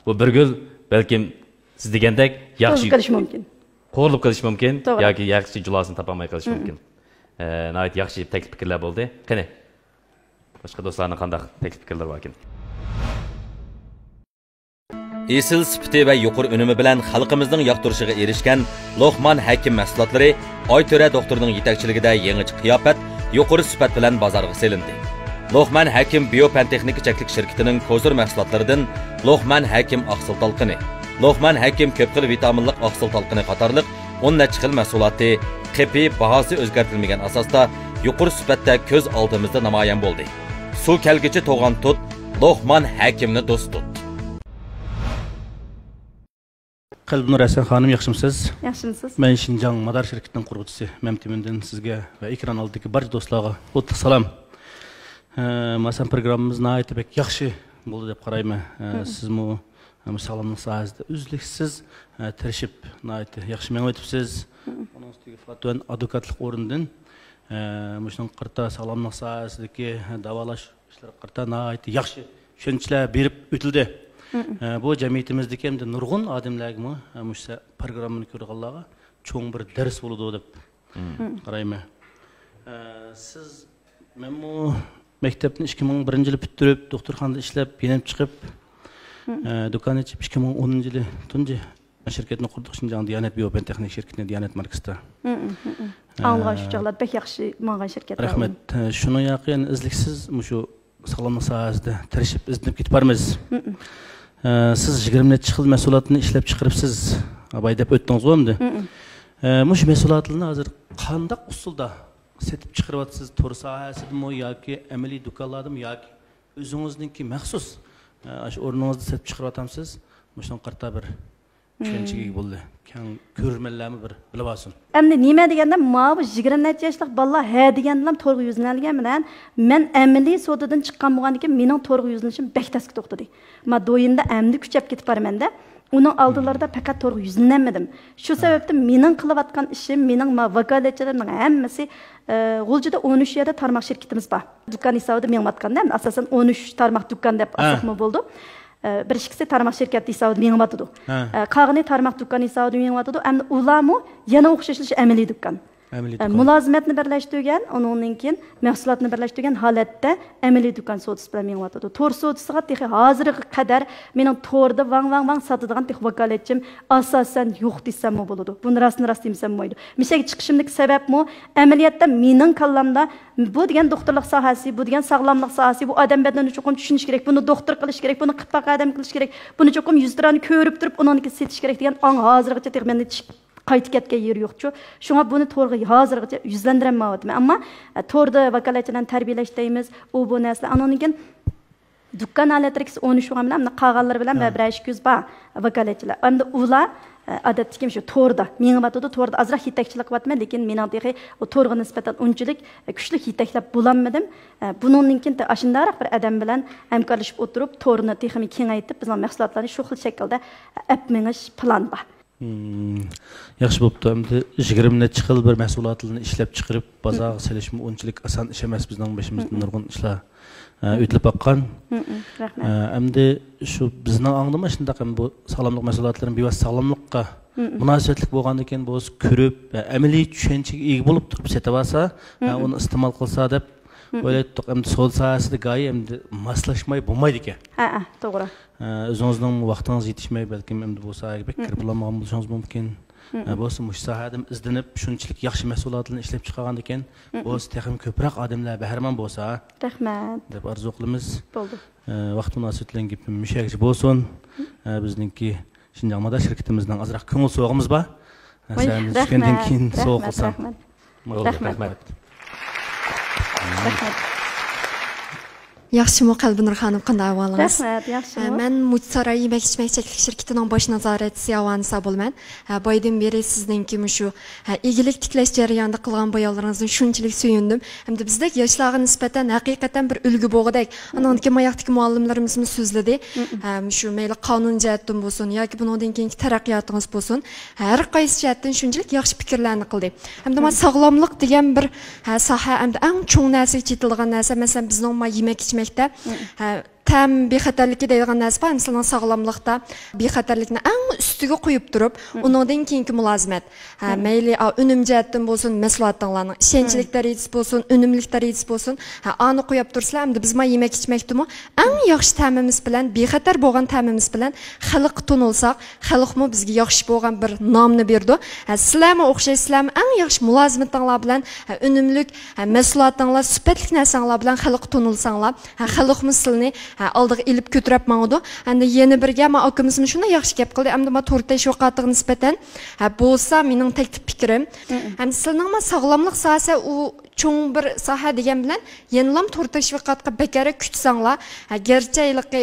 بۇ بىر گۈل بەلكىم سىز دېگەندەك ياخشى توزۇپ قېلىشى مۇمكىن. قورۇلۇپ قېلىشى مۇمكىن توغرا. ياكى ياخشى جۇلاسىنى تاپالماي قېلىشى مۇمكىن. ئە، ناھايىتى ياخشى تەكلىپ پىكىرلەر بولدى. قېنى، باشقا دوستلارنىڭ قانداق تەكلىپ پىكىرلىرى باركىن؟ ئېسىل سۈپىتى ۋە يۇقىرى ئۈنۈمى بىلەن خەلقىمىزنىڭ ياقتۇرۇشىغا ئېرىشكەن لوقمان ھەكىم مەھسۇلاتلىرى ئايتۆرە دوختۇرنىڭ يېتەكچىلىكىدە يېڭىچە قىياپەت، يۇقىرى سۈپەت بىلەن بازارغا سېلىندى. لوقمان ھەكىم بىيو پەن تېخنىكا چەكلىك شىركىتىنىڭ كوزۇر مەھسۇلاتلىرىدىن لوقمان ھەكىم ئاقسىل تالقىنى، لوقمان ھەكىم كۆپ خىل ۋىتامىنلىق ئاقسىل تالقىنى قاتارلىق ئون نەچچە خىل مەھسۇلاتى قېپى، باھاسى ئۆزگەرتىلمىگەن ئاساستا يۇقىرى سۈپەتتە كۆز ئالدىمىزدا نامايان بولدى. سۇ كەلگۈچى توغان تۇت، لوقمان ھەكىمنى دوست تۇت. قەلبىنۇر ھەسەن خانىم، ياخشىمۇسىز؟ ياخشىمۇسىز؟ مەن شىنجاڭ مادار شىركىتىنىڭ قۇرغۇچىسى مەمتىمىندىن سىزگە ۋە ئېكران ئالدىدىكى بارچە دوستلارغا ئوتلۇق سالام. ئە، ماسەن پروگراممىمىز ناھايىتى بەك ياخشى بولدى دەپ قارايمەن. ئە، سىزمۇ، ئە، مۇشۇ ساغلاملىق ساھەسىدە ئۈزلۈكسىز، ئە، تىرىشىپ، ناھايىتى ياخشى مېڭىۋېتىپسىز. ئۇنىڭ ئۈستىگە فاتىۋەن ئادۋوكاتلىق ئورنىدىن، ئە، مۇشۇنىڭغا قارىتا ساغلاملىق ساھەسىدىكى داۋالاش ئىشلىرىغا قارىتا ناھايىتى ياخشى چۈشەنچىلەر بېرىپ ئۆتۈلدى. ئە، بۇ جەمئىيىتىمىزدىكى ھەمدە نۇرغۇن ئادەملەرگىمۇ، ئە، مۇشۇ پروگراممىنى كۆرىدىغانلارغا چوڭ بىر دەرس بولىدۇ دەپ قارايمەن. ئە، سىز، مەنمۇ مەكتەپنى ئىككى مىڭ بىرىنچى يىلى پۈتتۈرۈپ، دوختۇرخانىدا ئىشلەپ، يېنىپ چىقىپ، ئە، دۇكان ئېچىپ، ئىككى مىڭ ئونىنچى يىلى تۇنجى شىركەتنى قۇردۇق، شىنجاڭ دىيانەت بىيو پەن تېخنىك شىركىتىنى دىيانەت ماركىسىدا. ئاڭلىغان شۇ چاغلار بەك ياخشى ماڭغان شىركەت. رەھمەت. ئە، شۇنىڭ ياقى يەنە ئۈزلۈكسىز مۇشۇ ساغلاملىق ساھەسىدە تىرىشىپ ئىزدىنىپ كېتىپ بارىمىز. ئە، سىز يىگىرمە نەچچە خىل مەھسۇلاتنى ئىشلەپ چىقىرىپسىز، ئاباي دەپ ئۆتتىڭىزغۇ ئەمدى. ئە، مۇشۇ مەھسۇلاتلارنى ھازىر قانداق ئۇسۇلدا سېتىپ چىقىرىۋاتىسىز؟ تور ساھەسىدىمۇ ياكى ئەمەلىي دۇكانلاردىمۇ ياكى ئۆزىڭىزنىڭكى مەخسۇس، ئە، ئاشۇ ئورنىڭىزدا سېتىپ چىقىرىۋاتامسىز؟ مۇشۇنىڭغا قارىتا بىر چۈشەنچىگە ئىگە بولدى. كەڭ كۆرۈرمەنلەرمۇ بىر بىلىۋالسۇن. ئەمدى نېمە دېگەندە، ماۋۇ يىگىرمە نەچچە ياشلىق بالىلار ھە دېگەندىلا تورغا يۈزلەنگەن بىلەن، مەن ئەمەلىي سودىدىن چىققان بولغاندىكىن مېنىڭ تورغا يۈزلىنىشىم بەك تەسكە توختىدى. ما دويىندا ئەمدى كۈچەپ كېتىپ بارىمەن-دە. ئۇنىڭ ئالدىلىرىدا پەقەت تورغا يۈزلىنەلمىدىم. شۇ سەۋەبتىن مېنىڭ قىلىۋاتقان ئىشىم، مېنىڭ ما-، ۋاكالەتچىلىرىمنىڭ ھەممىسى، ئە، غۇلجىدا ئون ئۈچ يەردە تارماق شىركىتىمىز بار. دۇكان ھېسابىدا مېڭىۋاتقاندا، ئەمدى ئاساسەن ئون ئۈچ تارماق دۇكان دەپ ھە. ئالساقمۇ بولىدۇ. ئە، بىر ئىككىسى تارماق شىركەت ھېسابىدا مېڭىۋاتىدۇ. ھە. ئە، قالغىنى تارماق دۇكان ھېسابىدا مېڭىۋاتىدۇ. ئەمدى ئۇلارمۇ يەنە ئوخشاشلا ئەمەلىي دۇكان. ئەمەلىي ئە، دۇكان. مۇلازىمەتنى بىرلەشتۈرگەن، ئۇنىڭدىن كېيىن مەھسۇلاتنى بىرلەشتۈرگەن ھالەتتە ئەمەلىي دۇكان سودىسى بىلەن مېڭىۋاتىدۇ. تور سودىسىغا تېخى ھازىرغا قەدەر مېنىڭ توردا ۋاڭ، ۋاڭ، ۋاڭ ساتىدىغان تېخى ۋاكالەتچىم ئاساسەن يوق دېسەممۇ بولىدۇ. بۇنى راستىنى راست دېمىسەممۇ بولىدۇ. مۇشۇ يەرگە چىقىشىمدىكى سەۋەبمۇ ئەمەلىيەتتە مېنىڭ كاللامدا بۇ دېگەن دوختۇرلۇق ساھەسى، بۇ دېگەن ساغلاملىق ساھەسى، بۇ ئادەم بەدىنىنى چوقۇم چۈشىنىش كېرەك، بۇنى دوختۇر قىلىش كېرەك، بۇنى قىپپاق ئادەم قىلىش كېرەك، بۇنى چوقۇم يۈزتۇرانە كۆرۈپ تۇرۇپ ئۇنىڭدىن كېيىن سېتىش كېرەك دېگەن ئاڭ ھازىرغىچە تېخى مەندە چىق-، قايتا كەتكەن يېرى يوقچۇ. شۇڭا بۇنى تورغا ھازىرغىچە يۈزلەندۈرەلمەيۋاتىمەن. ئەمما، ئە، توردا ۋاكالەتچىلەرنى تەربىيەلەش دەيمىز، ئۇ بۇ نەرسىلەر. ئانىڭدىن كېيىن دۇكان ھالەتلىرى ئىككىسى ئون ئۈچ بولغان بىلەن، مانا قالغانلىرى بىلەن ھە. بىرەر ئىككى يۈز بار ۋاكالەتچىلەر. ئەمدى ئۇلار، ئە، ئادەتتىكى شۇ توردا مېڭىۋاتىدۇ، توردا ئازراق يېتەكچىلىك قىلىۋاتىمەن، لېكىن مېنىڭ تېخى ئۇ تورغا نىسبەتەن ئۇنچىلىك، ئە، كۈچلۈك يېتەكلەپ بولالمىدىم. ئە، بۇنىڭدىن كېيىن ئاشۇنداقراق بىر ئادەم بىلەن ھەمكارلىشىپ ئولتۇرۇپ، تورنى تېخىمۇ كېڭەيتىپ، بىزنىڭ مەھسۇلاتلارنى شۇ خىل شەكىلدە ئەپ مېڭىش پىلان بار. مم، ياخشى بوپتۇ. ئەمدى يىگىرمە نەچچە خىل بىر مەھسۇلاتلارنى ئىشلەپ چىقىرىپ، بازارغا سېلىشمۇ ئۇنچىلىك ئاسان ئىش ئەمەس. بىزنىڭ بېشىمىزدىن نۇرغۇن ئىشلار، ئە، ئۆتۈلۈپ باققان. ئە، ئەمدى شۇ بىزنىڭ ئاڭدىمۇ شۇنداق، ئەمدى بۇ ساغلاملىق مەھسۇلاتلىرىنى بىۋاسىتە ساغلاملىققا مۇناسىۋەتلىك بولغاندىكىن، بۇ كۆرۈپ، ئە، ئەمەلىي چۈشەنچىگە ئىگە بولۇپ تۇرۇپ سېتىۋالسا، ئە، ئۇنى ئىستېمال قىلسا دەپ ئويلايتتۇق. ئەمدى سودا ساھەسىدە گاھى ئەمدى ماسلاشماي بولمايدىكەن. ھەئە، توغرا. ئە، ئۆزىڭىزنىڭ ۋاقتىڭىز يېتىشمەي، بەلكىم ئەمدى بۇ ساھەگە بەك كىرىپ بولالمىغان بولۇشىڭىز مۇمكىن. ئە، بولسا مۇشۇ ساھەدىمۇ ئىزدىنىپ، شۇنچىلىك ياخشى مەھسۇلاتلارنى ئىشلەپ چىقارغاندىكىن، بولسا تېخىمۇ كۆپرەك ئادەملەر بەھرىمەن بولسا رەھمەت. دەپ ئارزۇ قىلىمىز. بولدى. ئە، ۋاقىت مۇناسىۋىتى بىلەن گېپىم مۇشۇ يەرگىچە بولسۇن. ئە، بىزنىڭكى شىنجاڭ مادار شىركىتىمىزنىڭ ئازراق كۆڭۈل سوۋغىمىز بار. ئە، ۋاي، سەھنىدىن چۈشكەندىن رەھمەت، كېيىن سوۋغا رەھمەت، قىلسام. رەھمەت. بولدى، رەھمەت. رەھمەت. ياخشىمۇ، قەلبىنۇر خانىم، قانداق ئەھۋالىڭىز؟ رەھمەت، ياخشىمۇ. ئە، مەن مۇچ ساراي يېمەك ئىچمەك چەكلىك شىركىتىنىڭ باش نازارەتچىسى ئاۋانىسا بولىمەن. ئە، بايدىن بېرى سىزنىڭكى مۇشۇ، ئە، ئىگىلىك تىكلەش جەريانىدا قىلغان بايانلىرىڭىزدىن شۇنچىلىك سۆيۈندۈم. ھەمدە بىزدەك ياشلارغا نىسبەتەن ھەقىقەتەن بىر ئۈلگە بولغۇدەك. ئانىڭدىكى ماياقتىكى مۇئەللىملىرىمىزمۇ سۆزلىدى. ئە، مۇشۇ مەيلى قانۇن جەھەتتىن بولسۇن ياكى بۇنىڭدىن كېيىنكى تەرەققىياتىڭىز بولسۇن، ھەر قايسى جەھەتتىن شۇنچىلىك ياخشى پىكىرلەرنى قىلدى. ھەمدە ما ساغلاملىق دېگەن بىر، ھە، ساھە، ئەمدى ئەڭ چوڭ نەرسىگە چېتىلىدىغان نەرسە، مەسىلەن، بىزنىڭ ما يېمەك ئىچمەكتە، ھە، تەم بىخەتەرلىكى دەيدىغان نەرسە بار. مىسالەن، ساغلاملىقتا بىخەتەرلىكنى ئەڭ ئۈستىگە قويۇپ تۇرۇپ، ئۇنىڭدىن كېيىنكى مۇلازىمەت. ھە، مەيلى، ئا، ئۈنۈم جەھەتتىن بولسۇن، مەھسۇلاتىڭلارنىڭ ئىشەنچلىك دەرىجىسى بولسۇن، ئۈنۈملۈك دەرىجىسى بولسۇن، ھە، ئانى قويۇپ تۇرسىلا، ئەمدى بىز ما يېمەك ئىچمەكتىمۇ ئەڭ ياخشى تەمىمىز بىلەن، بىخەتەر بولغان تەمىمىز بىلەن خەلققە تونۇلساق، خەلقمۇ بىزگە ياخشى بولغان بىر نامنى بېرىدۇ. ھە، سىلەرمۇ ئوخشاش، سىلەرمۇ ئەڭ ياخشى مۇلازىمىتىڭلار بىلەن، ھە، ئۈنۈملۈك، ھە، مەھسۇلاتىڭلار، سۈپەتلىك نەرسەڭلار بىلەن خەلققە تونۇلساڭلار، ھە، خەلقمۇ سىلىنى، ھە، ئالدىغا ئېلىپ كۆتۈرۈپ ماڭىدۇ. ئەمدى يەنە بىرگە، ما ئاكىمىزمۇ شۇنداق ياخشى گەپ قىلدى. ئەمدى ما تور تەشۋىقاتىغا نىسبەتەن، ھە، بولسا مېنىڭ تەكلىپ پىكرىم. ئەمدى سىلىنىڭ ما ساغلاملىق ساھەسى ئۇ چوڭ بىر ساھە دېگەن بىلەن، يەنىلام تور تەشۋىقاتقا بەكرەك كۈتسەڭلار، ھە، گەرچە ھېلىقى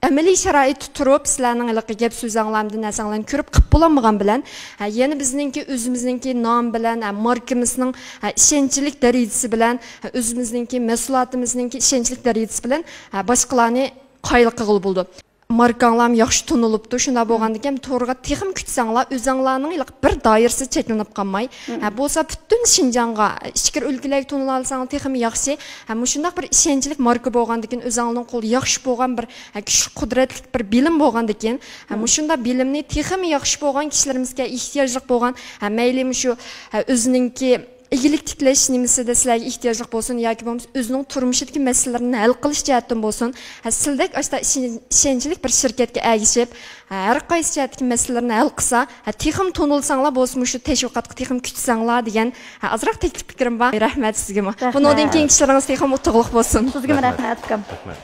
ئەمەلىي شارائىتتا تۇرۇپ، سىلەرنىڭ ھېلىقى گەپ سۆزۈڭلارنى، نەرسەڭلارنى كۆرۈپ قىپ بولالمىغان بىلەن، ھە، يەنە بىزنىڭكى ئۆزىمىزنىڭكى نام بىلەن، ھە، ماركىمىزنىڭ، ھە، ئىشەنچلىك دەرىجىسى بىلەن، ھە، ئۆزىمىزنىڭكى مەھسۇلاتىمىزنىڭكى ئىشەنچلىك دەرىجىسى بىلەن، ھە، باشقىلارنى قايىل قىلغىلى بولىدۇ. ماركاڭلارمۇ ياخشى تونۇلۇپتۇ. شۇنداق بولغاندىكىن، تورغا تېخىمۇ كۈتسەڭلار، ئۆزەڭلارنىڭ ھېلىقى بىر دائىرىسىدە چەكلىنىپ قالماي، ھە، بولسا پۈتۈن شىنجاڭغا، ئىچكىرى ئۆلكىلەرگە تونۇلالىساڭلار تېخىمۇ ياخشى. ھە، مۇشۇنداق بىر ئىشەنچلىك ماركا بولغاندىكىن، ئۆزەڭلارنىڭ قولىدا ياخشى بولغان بىر، ھە، كۈچلۈك، قۇدرەتلىك بىر بىلىم بولغاندىكىن، ھە، مۇشۇنداق بىلىمنى تېخىمۇ ياخشى بولغان كىشىلىرىمىزگە ئېھتىياجلىق بولغان، ھە، مەيلى مۇشۇ، ھە، ئۆزىنىڭكى ئىگىلىك تىكلەش نېمىسىدە سىلەرگە ئېھتىياجلىق بولسۇن ياكى بولمىسا ئۆزىنىڭ تۇرمۇشىدىكى مەسىلىلىرىنى ھەل قىلىش جەھەتتىن بولسۇن، ھە، سىلىدەك ئاشتا ئىشەن-، ئىشەنچلىك بىر شىركەتكە ئەگىشىپ، ھە، ھەر قايسى جەھەتتىكى مەسىلىلىرىنى ھەل قىلسا، ھە، تېخىمۇ تونۇلساڭلار، بولسا مۇشۇ تەشۋىقاتقا تېخىمۇ كۈتسەڭلار دېگەن، ھە، ئازراق تەكلىپ پىكرىم بار. رەھمەت سىزگىمۇ. رەھمەت. بۇنىڭدىن كېيىنكى ئىشلىرىڭىز تېخىمۇ ئۇتۇقلۇق بولسۇن. سىزگىمۇ رەھمەت، ئۇكام. رەھمەت.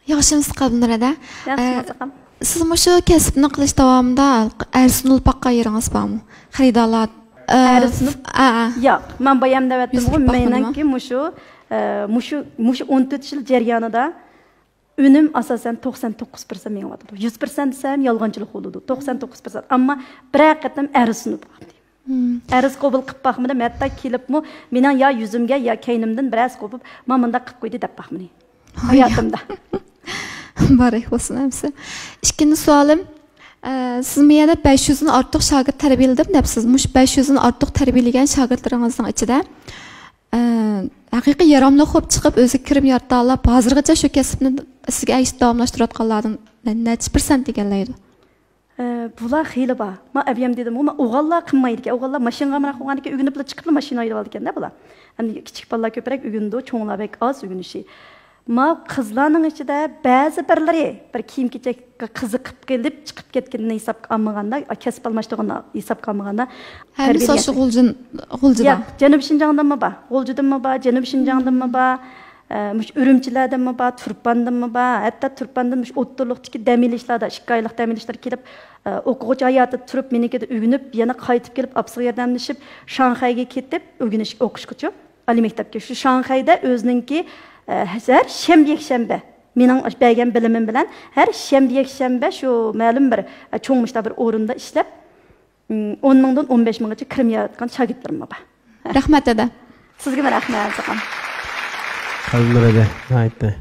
ياخشىمۇسىز، قەلبىنۇر ھەدە؟ ياخشىمۇ، ئە، ئۇكام. سىز مۇشۇ كەسىپنى قىلىش داۋامىدا ئەرزىنىپ باققان يېرىڭىز بارمۇ؟ خېرىدارلار، ئە، ئەرزىنىپ؟ ئە، ئە. ياق، مەن بايام دەۋەتتىمغۇ، يۈزلىنىپ باقمىدىمۇ؟ مېنىڭكى مۇشۇ، ئە، مۇشۇ، مۇشۇ ئون تۆت يىل جەريانىدا ئۈنۈم ئاساسەن توقسان توققۇز پىرسەنت مېڭىۋاتىدۇ. يۈز پىرسەنت دېسەم يالغانچىلىق بولىدۇ. توقسان توققۇز پىرسەنت. ئەمما بىرەر قېتىم ئەرزىنىپ باقتى. مم. ئەرز قوبۇل قىلىپ باقمىدىم. ھەتتا كېلىپمۇ مېنىڭ يا يۈزۈمگە، يا كەينىمدىن بىرەرسى قوپۇپ، مانا مۇنداق قىلىپ قويدى دەپ باقمىدى. ھاياتىمدا. بارەك بولسۇن ھەممىسى. ئىككىنچى سوئالىم، ئە، سىز مۇ يەردە بەش يۈزدىن ئارتۇق شاگىرت تەربىيەلىدىم دەپسىز. مۇشۇ بەش يۈزدىن ئارتۇق تەربىيەلىگەن شاگىرتلىرىڭىزنىڭ ئىچىدە، ئە، ھەقىقىي ياراملىق بولۇپ چىقىپ، ئۆزىگە كىرىم يارىتالاپ، ھازىرغىچە شۇ كەسىپنى سىزگە ئەگىشىپ داۋاملاشتۇرۇۋاتقانلاردىن نەچچە پىرسەنت ئىگىلەيدۇ؟ ئە، بۇلار خېلى بار. ما ئەۋيەم دېدىمغۇ، ما ئوغۇللار قىلمايدىكەن. ئوغۇللار ماشىنىغا ئامراق بولغاندىن كېيىن ئۆگىنىپلا چىقىپلا ماشىنا ھەيدەۋالىدىكەندە بۇلار. ئەمدى كىچىك بالىلار كۆپرەك ئۆگىنىدۇ، چوڭلار بەك ئاز ئۆگىنىشى. ما قىزلارنىڭ ئىچىدە بەزى بىرلىرى بىر كىيىم-كېچەككە قىزىقىپ قېلىپ چىقىپ كەتكىنىنى ھېسابقا ئالمىغاندا، كەسىپ ئالماشتۇرغاندا ھېسابقا ئالمىغاندا، ھەممىسى تەربىيە ئاشۇ غۇلجىن-، غۇلجىدا؟ ياق، جەنۇبىي شىنجاڭدىنمۇ بار، غۇلجىدىنمۇ بار، جەنۇبىي شىنجاڭدىنمۇ بار، ئە، مۇشۇ ئۈرۈمچىلەردىنمۇ بار، تۇرپاندىنمۇ بار، ھەتتا تۇرپاندىن مۇشۇ ئوتتۇرىلىقتىكى دەم ئېلىشلاردا، ئىككى ئايلىق دەم ئېلىشلاردا كېلىپ، ئە، ئوقۇغۇچى ھاياتىدا تۇرۇپ، مېنىڭكىدە ئۆگىنىپ، يەنە قايتىپ كېلىپ، ئاپىسىغا ياردەملىشىپ، شاڭخەيگە كېتىپ ئۆگىنىش، ئوقۇشقىچۇ. ئالىي مەكتەپكە شۇ شاڭخەيدە ئۆزىنىڭكى، ئە، ھەر شەنبە، يەكشەنبە، مېنىڭ بەرگەن بىلىمىم بىلەن ھەر شەنبە، يەكشەنبە شۇ مەلۇم بىر، ئە، چوڭ مۇشۇنداق بىر ئورۇندا ئىشلەپ، ئون مىڭدىن ئون بەش مىڭغىچە كىرىم ياراتقان شاگىرتلىرىممۇ بار. رەھمەت، دەدە. سىزگىمۇ رەھمەت، چوقۇم. قەلبىمدە ناھايىتى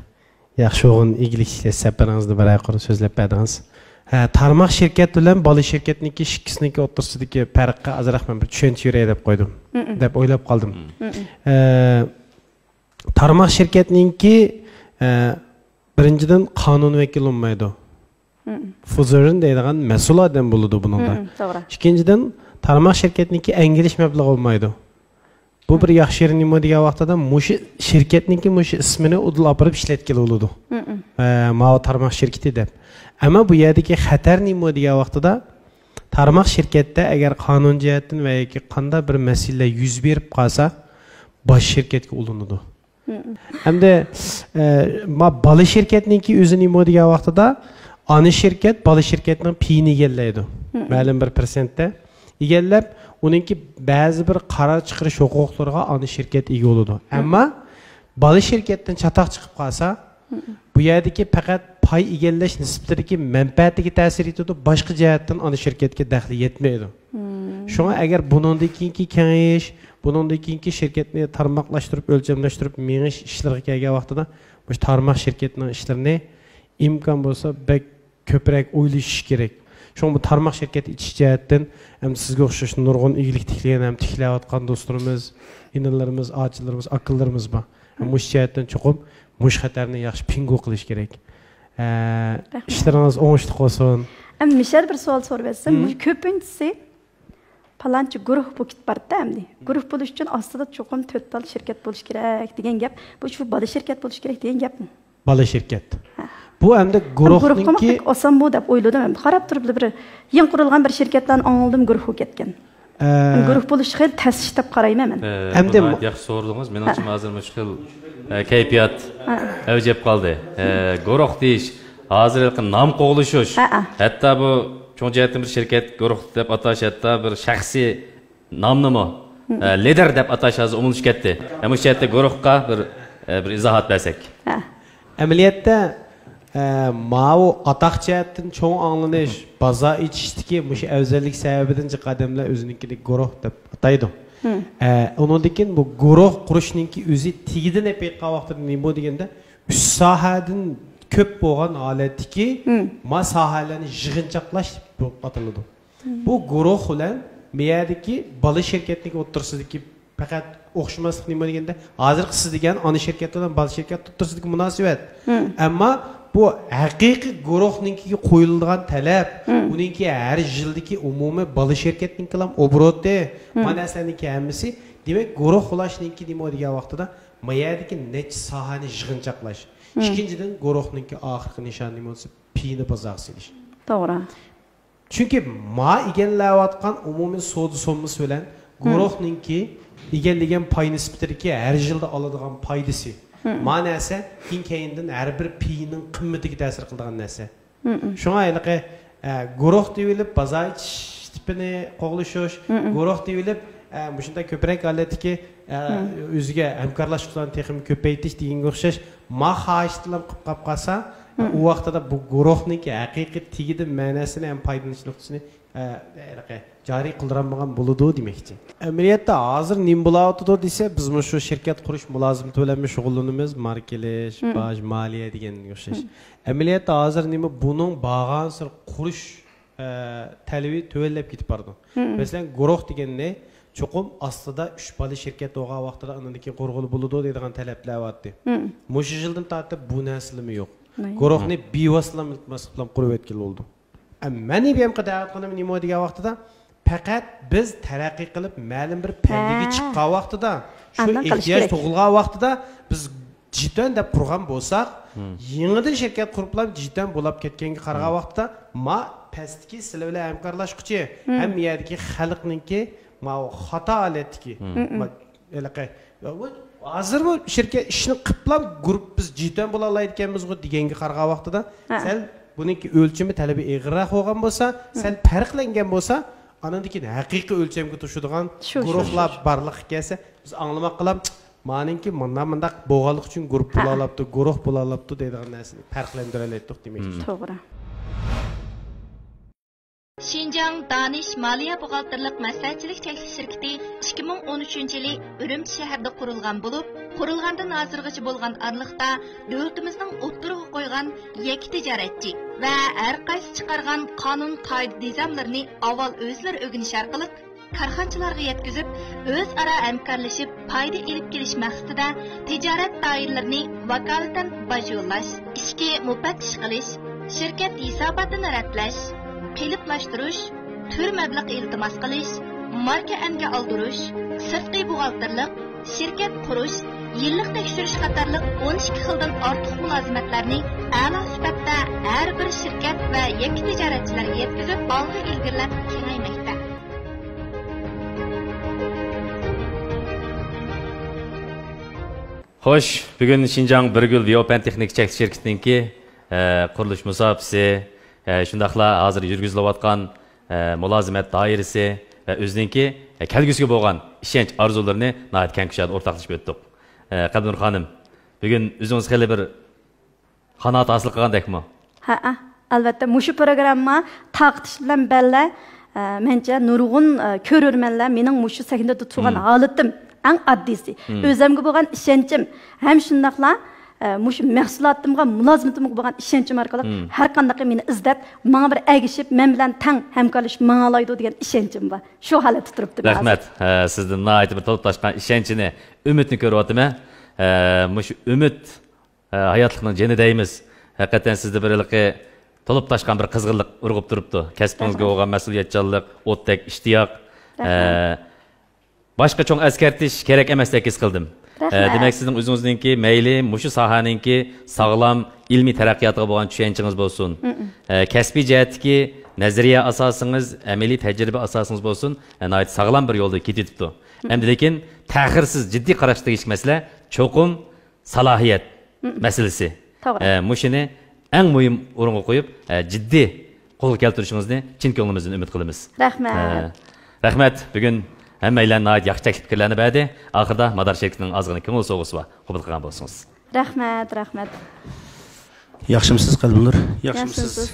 ياخشى بولغان ئىگىلىك ئىشلەش سەپىرىڭىزنى بىرەر قۇر سۆزلەپ بەردىڭىز. ھە، تارماق شىركەت بىلەن بالا شىركەتنىڭكى ئىككىسىنىڭكى ئوتتۇرىسىدىكى پەرققە ئازراق مەن بىر چۈشەنچە بېرەي دەپ قويدۇم، دەپ ئويلاپ قالدىم. ھە، تارماق شىركەتنىڭكى، ھە، بىرىنچىدىن، قانۇن ۋەكىلى بولمايدۇ. فۇزېرىن دەيدىغان مەسئۇل ئادەم بولىدۇ بۇنىڭدا. توغرا. ئىككىنچىدىن، تارماق شىركەتنىڭكى ئەڭگىلىش مەبلىغى بولمايدۇ. بۇ بىر ياخشى يېرى نېمە دېگەن ۋاقتىدا، مۇشۇ شىركەتنىڭكى مۇشۇ ئىسمىنى ئۇدۇل ئاپىرىپ ئىشلەتكىلى بولىدۇ. ئە، ماۋۇ تارماق شىركىتى دەپ. ئەمما بۇ يەردىكى خەتەر نېمە دېگەن ۋاقتىدا، تارماق شىركەتتە ئەگەر قانۇن جەھەتتىن ۋە ياكى قانداق بىر مەسىلىلەر يۈز بېرىپ قالسا، باش شىركەتكە ئۇلىنىدۇ. ئەمدى، ئە، ما بالا شىركەتنىڭكى ئۆزى نېمە دېگەن ۋاقتىدا، ئانا شىركەت بالا شىركەتنىڭ پېيىنى ئىگىلەيدۇ. مەلۇم بىر پىرسەنتتە ئىگىلەپ، ئۇنىڭكى بەزى بىر قارار چىقىرىش ھوقۇقلىرىغا ئانا شىركەت ئىگە بولىدۇ. ئەمما بالا شىركەتتىن چاتاق چىقىپ قالسا، بۇ يەردىكى پەقەت پاي ئىگىلەش نىسبىتىدىكى مەنپەئەتىگە تەسىر يېتىدۇ، باشقا جەھەتتىن ئانا شىركەتكە دەخلى يەتمەيدۇ. شۇڭا ئەگەر بۇنىڭدىن كېيىنكى كېڭىيىش، بۇنىڭدىن كېيىنكى شىركەتنى تارماقلاشتۇرۇپ، ئۆلچەملەشتۈرۈپ مېڭىش ئىشلىرىغا كەلگەن ۋاقتىدا، مۇشۇ تارماق شىركەتنىڭ ئىشلىرىنى ئىمكان بولسا بەك كۆپرەك ئويلىشىش كېرەك. شۇڭا بۇ تارماق شىركەت ئېچىش جەھەتتىن ھەم سىزگە ئوخشاش نۇرغۇن ئىگىلىك تىكلىگەن ھەم تىكلەۋاتقان دوستلىرىمىز، ئىنىلىرىمىز، ئاچىلىرىمىز، ئاكىلىرىمىز بار. مۇشۇ جەھەتتىن چوقۇم مۇشۇ خەتەرنى ياخشى پىڭگو قىلىش كېرەك. ئە، رەھمەت. ئىشلىرىڭىز ئوڭۇشلۇق بولسۇن. ئەمدى مىشەل بىر سوئال سوراپ ئۆتسەم، مۇشۇ كۆپىنچىسى پالانچى گۇرۇھ بولۇپ كېتىپ بارىدۇ ئەمدى. گۇرۇھ بولۇش ئۈچۈن ئاستىدا چوقۇم تۆت تال شىركەت بولۇش كېرەك دېگەن گەپ. بۇ شۇ بالا شىركەت بولۇش كېرەك دېگەن گەپمۇ؟ بالا شىركەت. ھە. بۇ ئەمدى گۇرۇھ قىلماق گۇرۇھنىڭكى بەك ئاسانمۇ دەپ ئويلىدىم ئەمدى. قاراپ تۇرۇپلا بىر يېڭى قۇرۇلغان بىر شىركەتلەرنى ئاڭلىدىم، گۇرۇھ بولۇپ كەتكەن. ئە، گۇرۇھ بولۇشى خېلى تەس ئىش دەپ قارايمەن مەن. ئە، ئەمدى بۇ ناھايىتى ياخشى سورىدىڭىز. مېنىڭچە ھە. ھازىر مۇشۇ خىل، ئە، كەيپىيات ھە. ئەۋج ئېلىپ قالدى. ئە، گۇرۇھ دېيىش، ھازىر ھېلىقى نام قوغلىشىش. ھە، ھە. ھەتتا بۇ چوڭ جەھەتتىن بىر شىركەت گۇرۇھ دەپ ئاتاش، ھەتتا بىر شەخسىي نامنىمۇ، ئە، لىدېر دەپ ئاتاش ھازىر ئومۇملىشىپ كەتتى. ھە، مۇشۇ جەھەتتە گۇرۇھقا بىر، ئە، بىر ئىزاھات بەرسەك. ھە. ئەمەلىيەتتە، ئە، ماۋۇ ئاتاق جەھەتتىن چوڭ ئاڭلىنىش، بازار ئېچىشتىكى مۇشۇ ئەۋزەللىك سەۋەبىدىن جىق ئادەملەر ئۆزىنىڭكىنى گۇرۇھ دەپ ئاتايدۇ. ئە، ئۇنىڭدىن كېيىن بۇ گۇرۇھ قۇرۇشنىڭكى ئۆزى تېگىدىن ئېلىپ ئېيتقان ۋاقتىدا نېمە بۇ دېگەندە، ئۈچ ساھەدىن كۆپ بولغان ھالەتتىكى ما ساھەلەرنى يىغىنچاقلاش دەپ ئاتىلىدۇ. بۇ گۇرۇھ بىلەن بۇ يەردىكى بالا شىركەتنىڭ ئوتتۇرىسىدىكى پەقەت ئوخشىماسلىق نېمە دېگەندە، ھازىرقى سىز دېگەن ئانا شىركەت بىلەن بالا شىركەت ئوتتۇرىسىدىكى مۇناسىۋەت. ئەمما بۇ ھەقىقىي گۇرۇھنىڭكىگە قويۇلىدىغان تەلەپ، ئۇنىڭكى ھەر يىلدىكى ئومۇمىي بالا شىركەتنىڭكىلام ئوبوروتى، مانا نەرسىلەرنىڭكى ھەممىسى، دېمەك، گۇرۇھ قۇرۇشنىڭكى نېمە دېگەن ۋاقتىدا، ما يەردىكى نەچچە ساھەنى يىغىنچاقلاش. ئىككىنچىدىن، گۇرۇھنىڭكى ئاخىرقى نىشانى نېمە بولسا، پېيىنى بازارغا سېلىش. توغرا. چۈنكى ما ئىگىلەۋاتقان ئومۇمىي سودا سوممىسى بىلەن گۇرۇھنىڭكى ئىگىلىگەن پاي نىسبىتىدىكى ھەر يىلدا ئالىدىغان پايدىسى. ما نەرسە كېيىن كەينىدىن ھەر بىر پېيىنىڭ قىممىتىگە تەسىر قىلىدىغان نەرسە. شۇڭا ھېلىقى، ئە، گۇرۇھ دېيىۋېلىپ بازار ئېچىش تىپىنى قوغلىشىش، گۇرۇھ دېيىۋېلىپ، ئە، مۇشۇنداق كۆپرەك ھالەتتىكى، ئە، ئۆزىگە ھەمكارلاشقۇچىلارنى تېخىمۇ كۆپەيتىش دېگەنگە ئوخشاش ما خاھىشتىلا قىلىپ قاپ قالسا، ئۇ ۋاقتىدا بۇ گۇرۇھنىڭكى ھەقىقىي تېگىدە مەنىسىنى ھەم پايدىلىنىش نۇقتىسىنى، ئە، ھېلىقى جارى قىلدۇرالمىغان بولىدۇ دېمەكچى. ئەمەلىيەتتە ھازىر نېمە بولاۋاتىدۇ دېسە، بىز مۇشۇ شىركەت قۇرۇش مۇلازىمىتى بىلەنمۇ شۇغۇللىنىمىز، ماركا ئېلىش، باج، مالىيە دېگەنگە ئوخشاش. ئەمەلىيەتتە ھازىر نېمە، بۇنىڭ بارغانسېرى قۇرۇش ئە، تەلىپى تۆۋەنلەپ كېتىپ بارىدۇ. مەسىلەن، گۇرۇھ دېگەننى چوقۇم ئاستىدا ئۈچ بالا شىركەت بولغان ۋاقتىدا ئاندىن كېيىن قۇرغىلى بولىدۇ دەيدىغان تەلەپلەر بارتى. مۇشۇ يىلدىن تارتىپ بۇ نەرسىلىمۇ يوق. گۇرۇھنى بىۋاسىتىلا مۇلتىماسلىق بىلەن قۇرۇۋەتكىلى بولىدۇ. ئە، مەن ئىبىئېمغا دەۋەت قىلىمەن نېمە دېگەن ۋاقتىدا، پەقەت بىز تەرەققىي قىلىپ، مەلۇم بىر پەندىگە چىققان ۋاقتىدا، شۇ ئېھتىياج تۇغۇلغان ۋاقتىدا بىز جىتەن دەپ قۇرغان بولساق، يېڭىدىن شىركەت قۇرۇپلا جىتەن بولاپ كەتكەنگە قارىغان ۋاقتىدا، ما پەستىكى سىلەر بىلەن ھەمكارلاشقۇچى، ھەممە يەردىكى خەلقنىڭكى ماۋۇ خاتا ھالەتتىكى، ما-، ھېلىقى، ھازىرمۇ شىركەت ئىشنى قىپلا گۇرۇپ بىز جىتەن بولالايدىكەنمىزغۇ دېگەنگە قارىغان ۋاقتىدا، سەل بۇنىڭكى ئۆلچىمى، تەلىپى ئېغىرراق بولغان بولسا، سەل پەرقلەنگەن بولسا، ئاندىن كېيىن ھەقىقىي ئۆلچەمگە توشىدىغان گۇرۇھلار بارلىققا كەلسە، بىز ئاڭلىماققىلا، مانىڭكى مانا مۇنداق بولغانلىقى ئۈچۈن گۇرۇپ بولالاپتۇ، گۇرۇھ بولالاپتۇ دەيدىغان نەرسىنى پەرقلەندۈرەلەيتتۇق دېمەكچى. توغرا. شىنجاڭ دانىش مالىيە بوغالتىرلىق مەسلىھەتچىلىك چەكلىك شىركىتى ئىككى مىڭ ئون ئۈچىنچى يىلى ئۈرۈمچى شەھىرىدە قۇرۇلغان بولۇپ، قۇرۇلغاندىن ھازىرغىچە بولغان ئارىلىقتا دۆلىتىمىزنىڭ ئوتتۇرىغا قويغان يەككە تىجارەتچى ۋە ھەر قايسى چىقارغان قانۇن قائىدە نىزاملىرىنى ئاۋۋال ئۆزلىرى ئۆگىنىش ئارقىلىق، كارخانىچىلارغا يەتكۈزۈپ، ئۆزئارا ھەمكارلىشىپ پايدا ئېلىپ كېلىش مەقسىتىدە تىجارەت دائىرىلىرىنى ۋاكالىتەن باج يوللاش، ئىچكى مۇپەتتىش قىلىش، شىركەت ھېساباتىنى رەتلەش، قېلىپلاشتۇرۇش، تۈر مەبلەغ ئىلتىماس قىلىش، ماركا ئەنگە ئالدۇرۇش، سىرتقى بوغالتىرلىق، شىركەت قۇرۇش، يىللىق تەكشۈرۈش قاتارلىق ئون ئىككى خىلدىن ئارتۇق مۇلازىمەتلەرنى ئەلا سۈپەتتە ھەر بىر شىركەت ۋە يەككە تىجارەتچىلەرگە يەتكۈزۈپ، ئالغا ئىلگىرىلەپ كېڭەيمەكتە. خوش، بۈگۈن شىنجاڭ بىر گۈل بىيوپەن تېخنىكا چەكلىك شىركىتىنىڭكى، ئە، قۇرۇلۇش مۇساپىسى، ئە، شۇنداقلا ھازىر يۈرگۈزۈلۈۋاتقان، ئە، مۇلازىمەت دائىرىسى ۋە ئۆزىنىڭكى، ئە، كەلگۈسىگە بولغان ئىشەنچ ئارزۇلىرىنى ناھايىتى كەڭ كۇشادە ئورتاقلىشىپ ئۆتتۇق. ئە، قەلبىنۇر خانىم، بۈگۈن ئۆزىڭىز خېلى بىر قانائەت ھاسىل قىلغاندەكمۇ؟ ھەئە، ئەلۋەتتە، مۇشۇ پروگرامما تارقىتىش بىلەن بەللە، ئە، مەنچە نۇرغۇن، ئە، كۆرۈرمەنلەر مېنىڭ مۇشۇ سەھنىدە تۇرغان ھالىتىم ئەڭ ئاددىيسى. ئۆزۈمگە بولغان ئىشەنچىم ھەم شۇنداقلا، ئە، مۇشۇ مەھسۇلاتىمغا، مۇلازىمىتىمگە بولغان ئىشەنچىم ئارقىلىق ھەر قانداق مېنى ئىزدەپ، ماڭا بىر ئەگىشىپ، مەن بىلەن تەڭ ھەمكارلىشىپ ماڭالايدۇ دېگەن ئىشەنچىم بار. شۇ ھالەتتە تۇرۇپتىمەن ھازىر. رەھمەت. ئە، سىزدىن ناھايىتى بىر تولۇپ تاشقان ئىشەنچنى، ئۈمىدنى كۆرۈۋاتىمەن. ئە، مۇشۇ ئۈمىد ھە، ھاياتلىقنىڭ جېنى دەيمىز. ھەقىقەتەن سىزدە بىر ھېلىقى تولۇپ تاشقان بىر قىزغىنلىق ئۇرغۇپ تۇرۇپتۇ. كەسپىڭىزگە بولغان مەسئۇلىيەتچانلىق، ئوتتەك ئىشتىياق. ھە، باشقا چوڭ ئەسكەرتىش كېرەك ئەمەستەك ھېس قىلدىم. ھە، دېمەك، سىزنىڭ ئۆزىڭىزنىڭكى مەيلى مۇشۇ ساھەنىڭكى ساغلام ئىلمىي تەرەققىياتىغا بولغان چۈشەنچىڭىز بولسۇن. ھە، كەسپىي جەھەتتىكى نەزەرىيە ئاساسىڭىز، ئەمەلىي تەجرىبە ئاساسىڭىز بولسۇن. ھە، ناھايىتى ساغلام بىر يولدا كېتىۋېتىپتۇ. ئەمدى لېكىن تەخىرسىز جىددىي قاراشقا تېگىشلىك مەسىلە چوقۇم سالاھىيەت مەسىلىسى. توغرا. ئە، مۇشۇنى ئەڭ مۇھىم ئورۇنغا قويۇپ، ئە، جىددىي قولغا كەلتۈرۈشىڭىزنى چىن كۆڭلىمىزدىن ئۈمىد قىلىمىز. رەھمەت. ئە، رەھمەت. بۈگۈن ھەممەيلەن ناھايىتى ياخشى تەكلىپ پىكىرلەرنى بەردى. ئاخىرىدا مادار شىركىتىنىڭ ئازغىنە كۆڭۈل سوۋغىسى بار. قوبۇل قىلغان بولسىڭىز. رەھمەت، رەھمەت. ياخشىمۇسىز، قەلبىنۇر؟ ياخشىمۇسىز؟ ياخشىمۇسىز.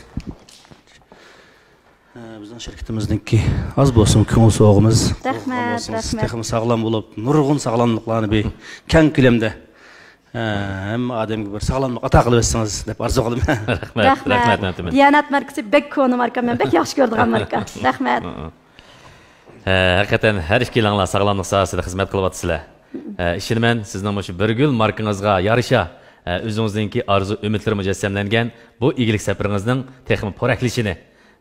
ئە، بىزنىڭ شىركىتىمىزنىڭكى ئاز بولسىمۇ كۆڭۈل سوۋغىمىز. رەھمەت، رەھمەت. تېخىمۇ ساغلام بولۇپ، نۇرغۇن ساغلاملىقلارنى بىر كەڭ كۆلەمدە، ئە، ھەممە ئادەمگە بىر ساغلاملىق ئاتا قىلىۋەتسىڭىز دەپ ئارزۇ قىلىمەن. رەھمەت، رەھمەت، رەھمەت. دىيانەت ماركىسى بەك كونا ماركا، مەن بەك ياخشى كۆرىدىغان ماركا. رەھمەت. ئە، ھەقىقەتەن ھەر ئىككىلەڭلار ساغلاملىق ساھەسىدە خىزمەت قىلىۋاتىسىلەر. ئە، ئىشىنىمەن، سىزنىڭ مۇشۇ بىر گۈل ماركىڭىزغا يارىشا، ئە، ئۆزىڭىزنىڭكى ئارزۇ ئۈمىدلىرى مۇجەسسەملەنگەن بۇ ئىگىلىك سەپىرىڭىزنىڭ تېخىمۇ پورەكلىشىنى،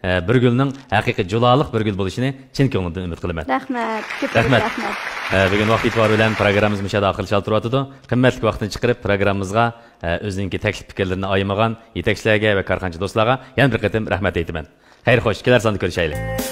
ئە، بىر گۈلنىڭ ھەقىقىي جۇلالىق بىر گۈل بولۇشىنى چىن كۆڭلۈمدىن ئۈمىد قىلىمەن. رەھمەت، كۆپرەك رەھمەت. رەھمەت. ئە، بۈگۈن ۋاقىت ئېتىبارى بىلەن پروگراممىمىز مۇشۇ يەردە ئاخىرلىشالغا تۇرۇۋاتىدۇ. قىممەتلىك ۋاقتىنى چىقىرىپ، پروگراممىمىزغا، ئە، ئۆزىنىڭكى تەكلىپ پىكىرلىرىنى ئايىمىغان يېتەكچىلەرگە ۋە كارخانىچى دوستلارغا يەنە بىر قېتىم رەھمەت ئېيتىمەن. خەير خوش، كېلەر ساندا كۆرۈشەيلى.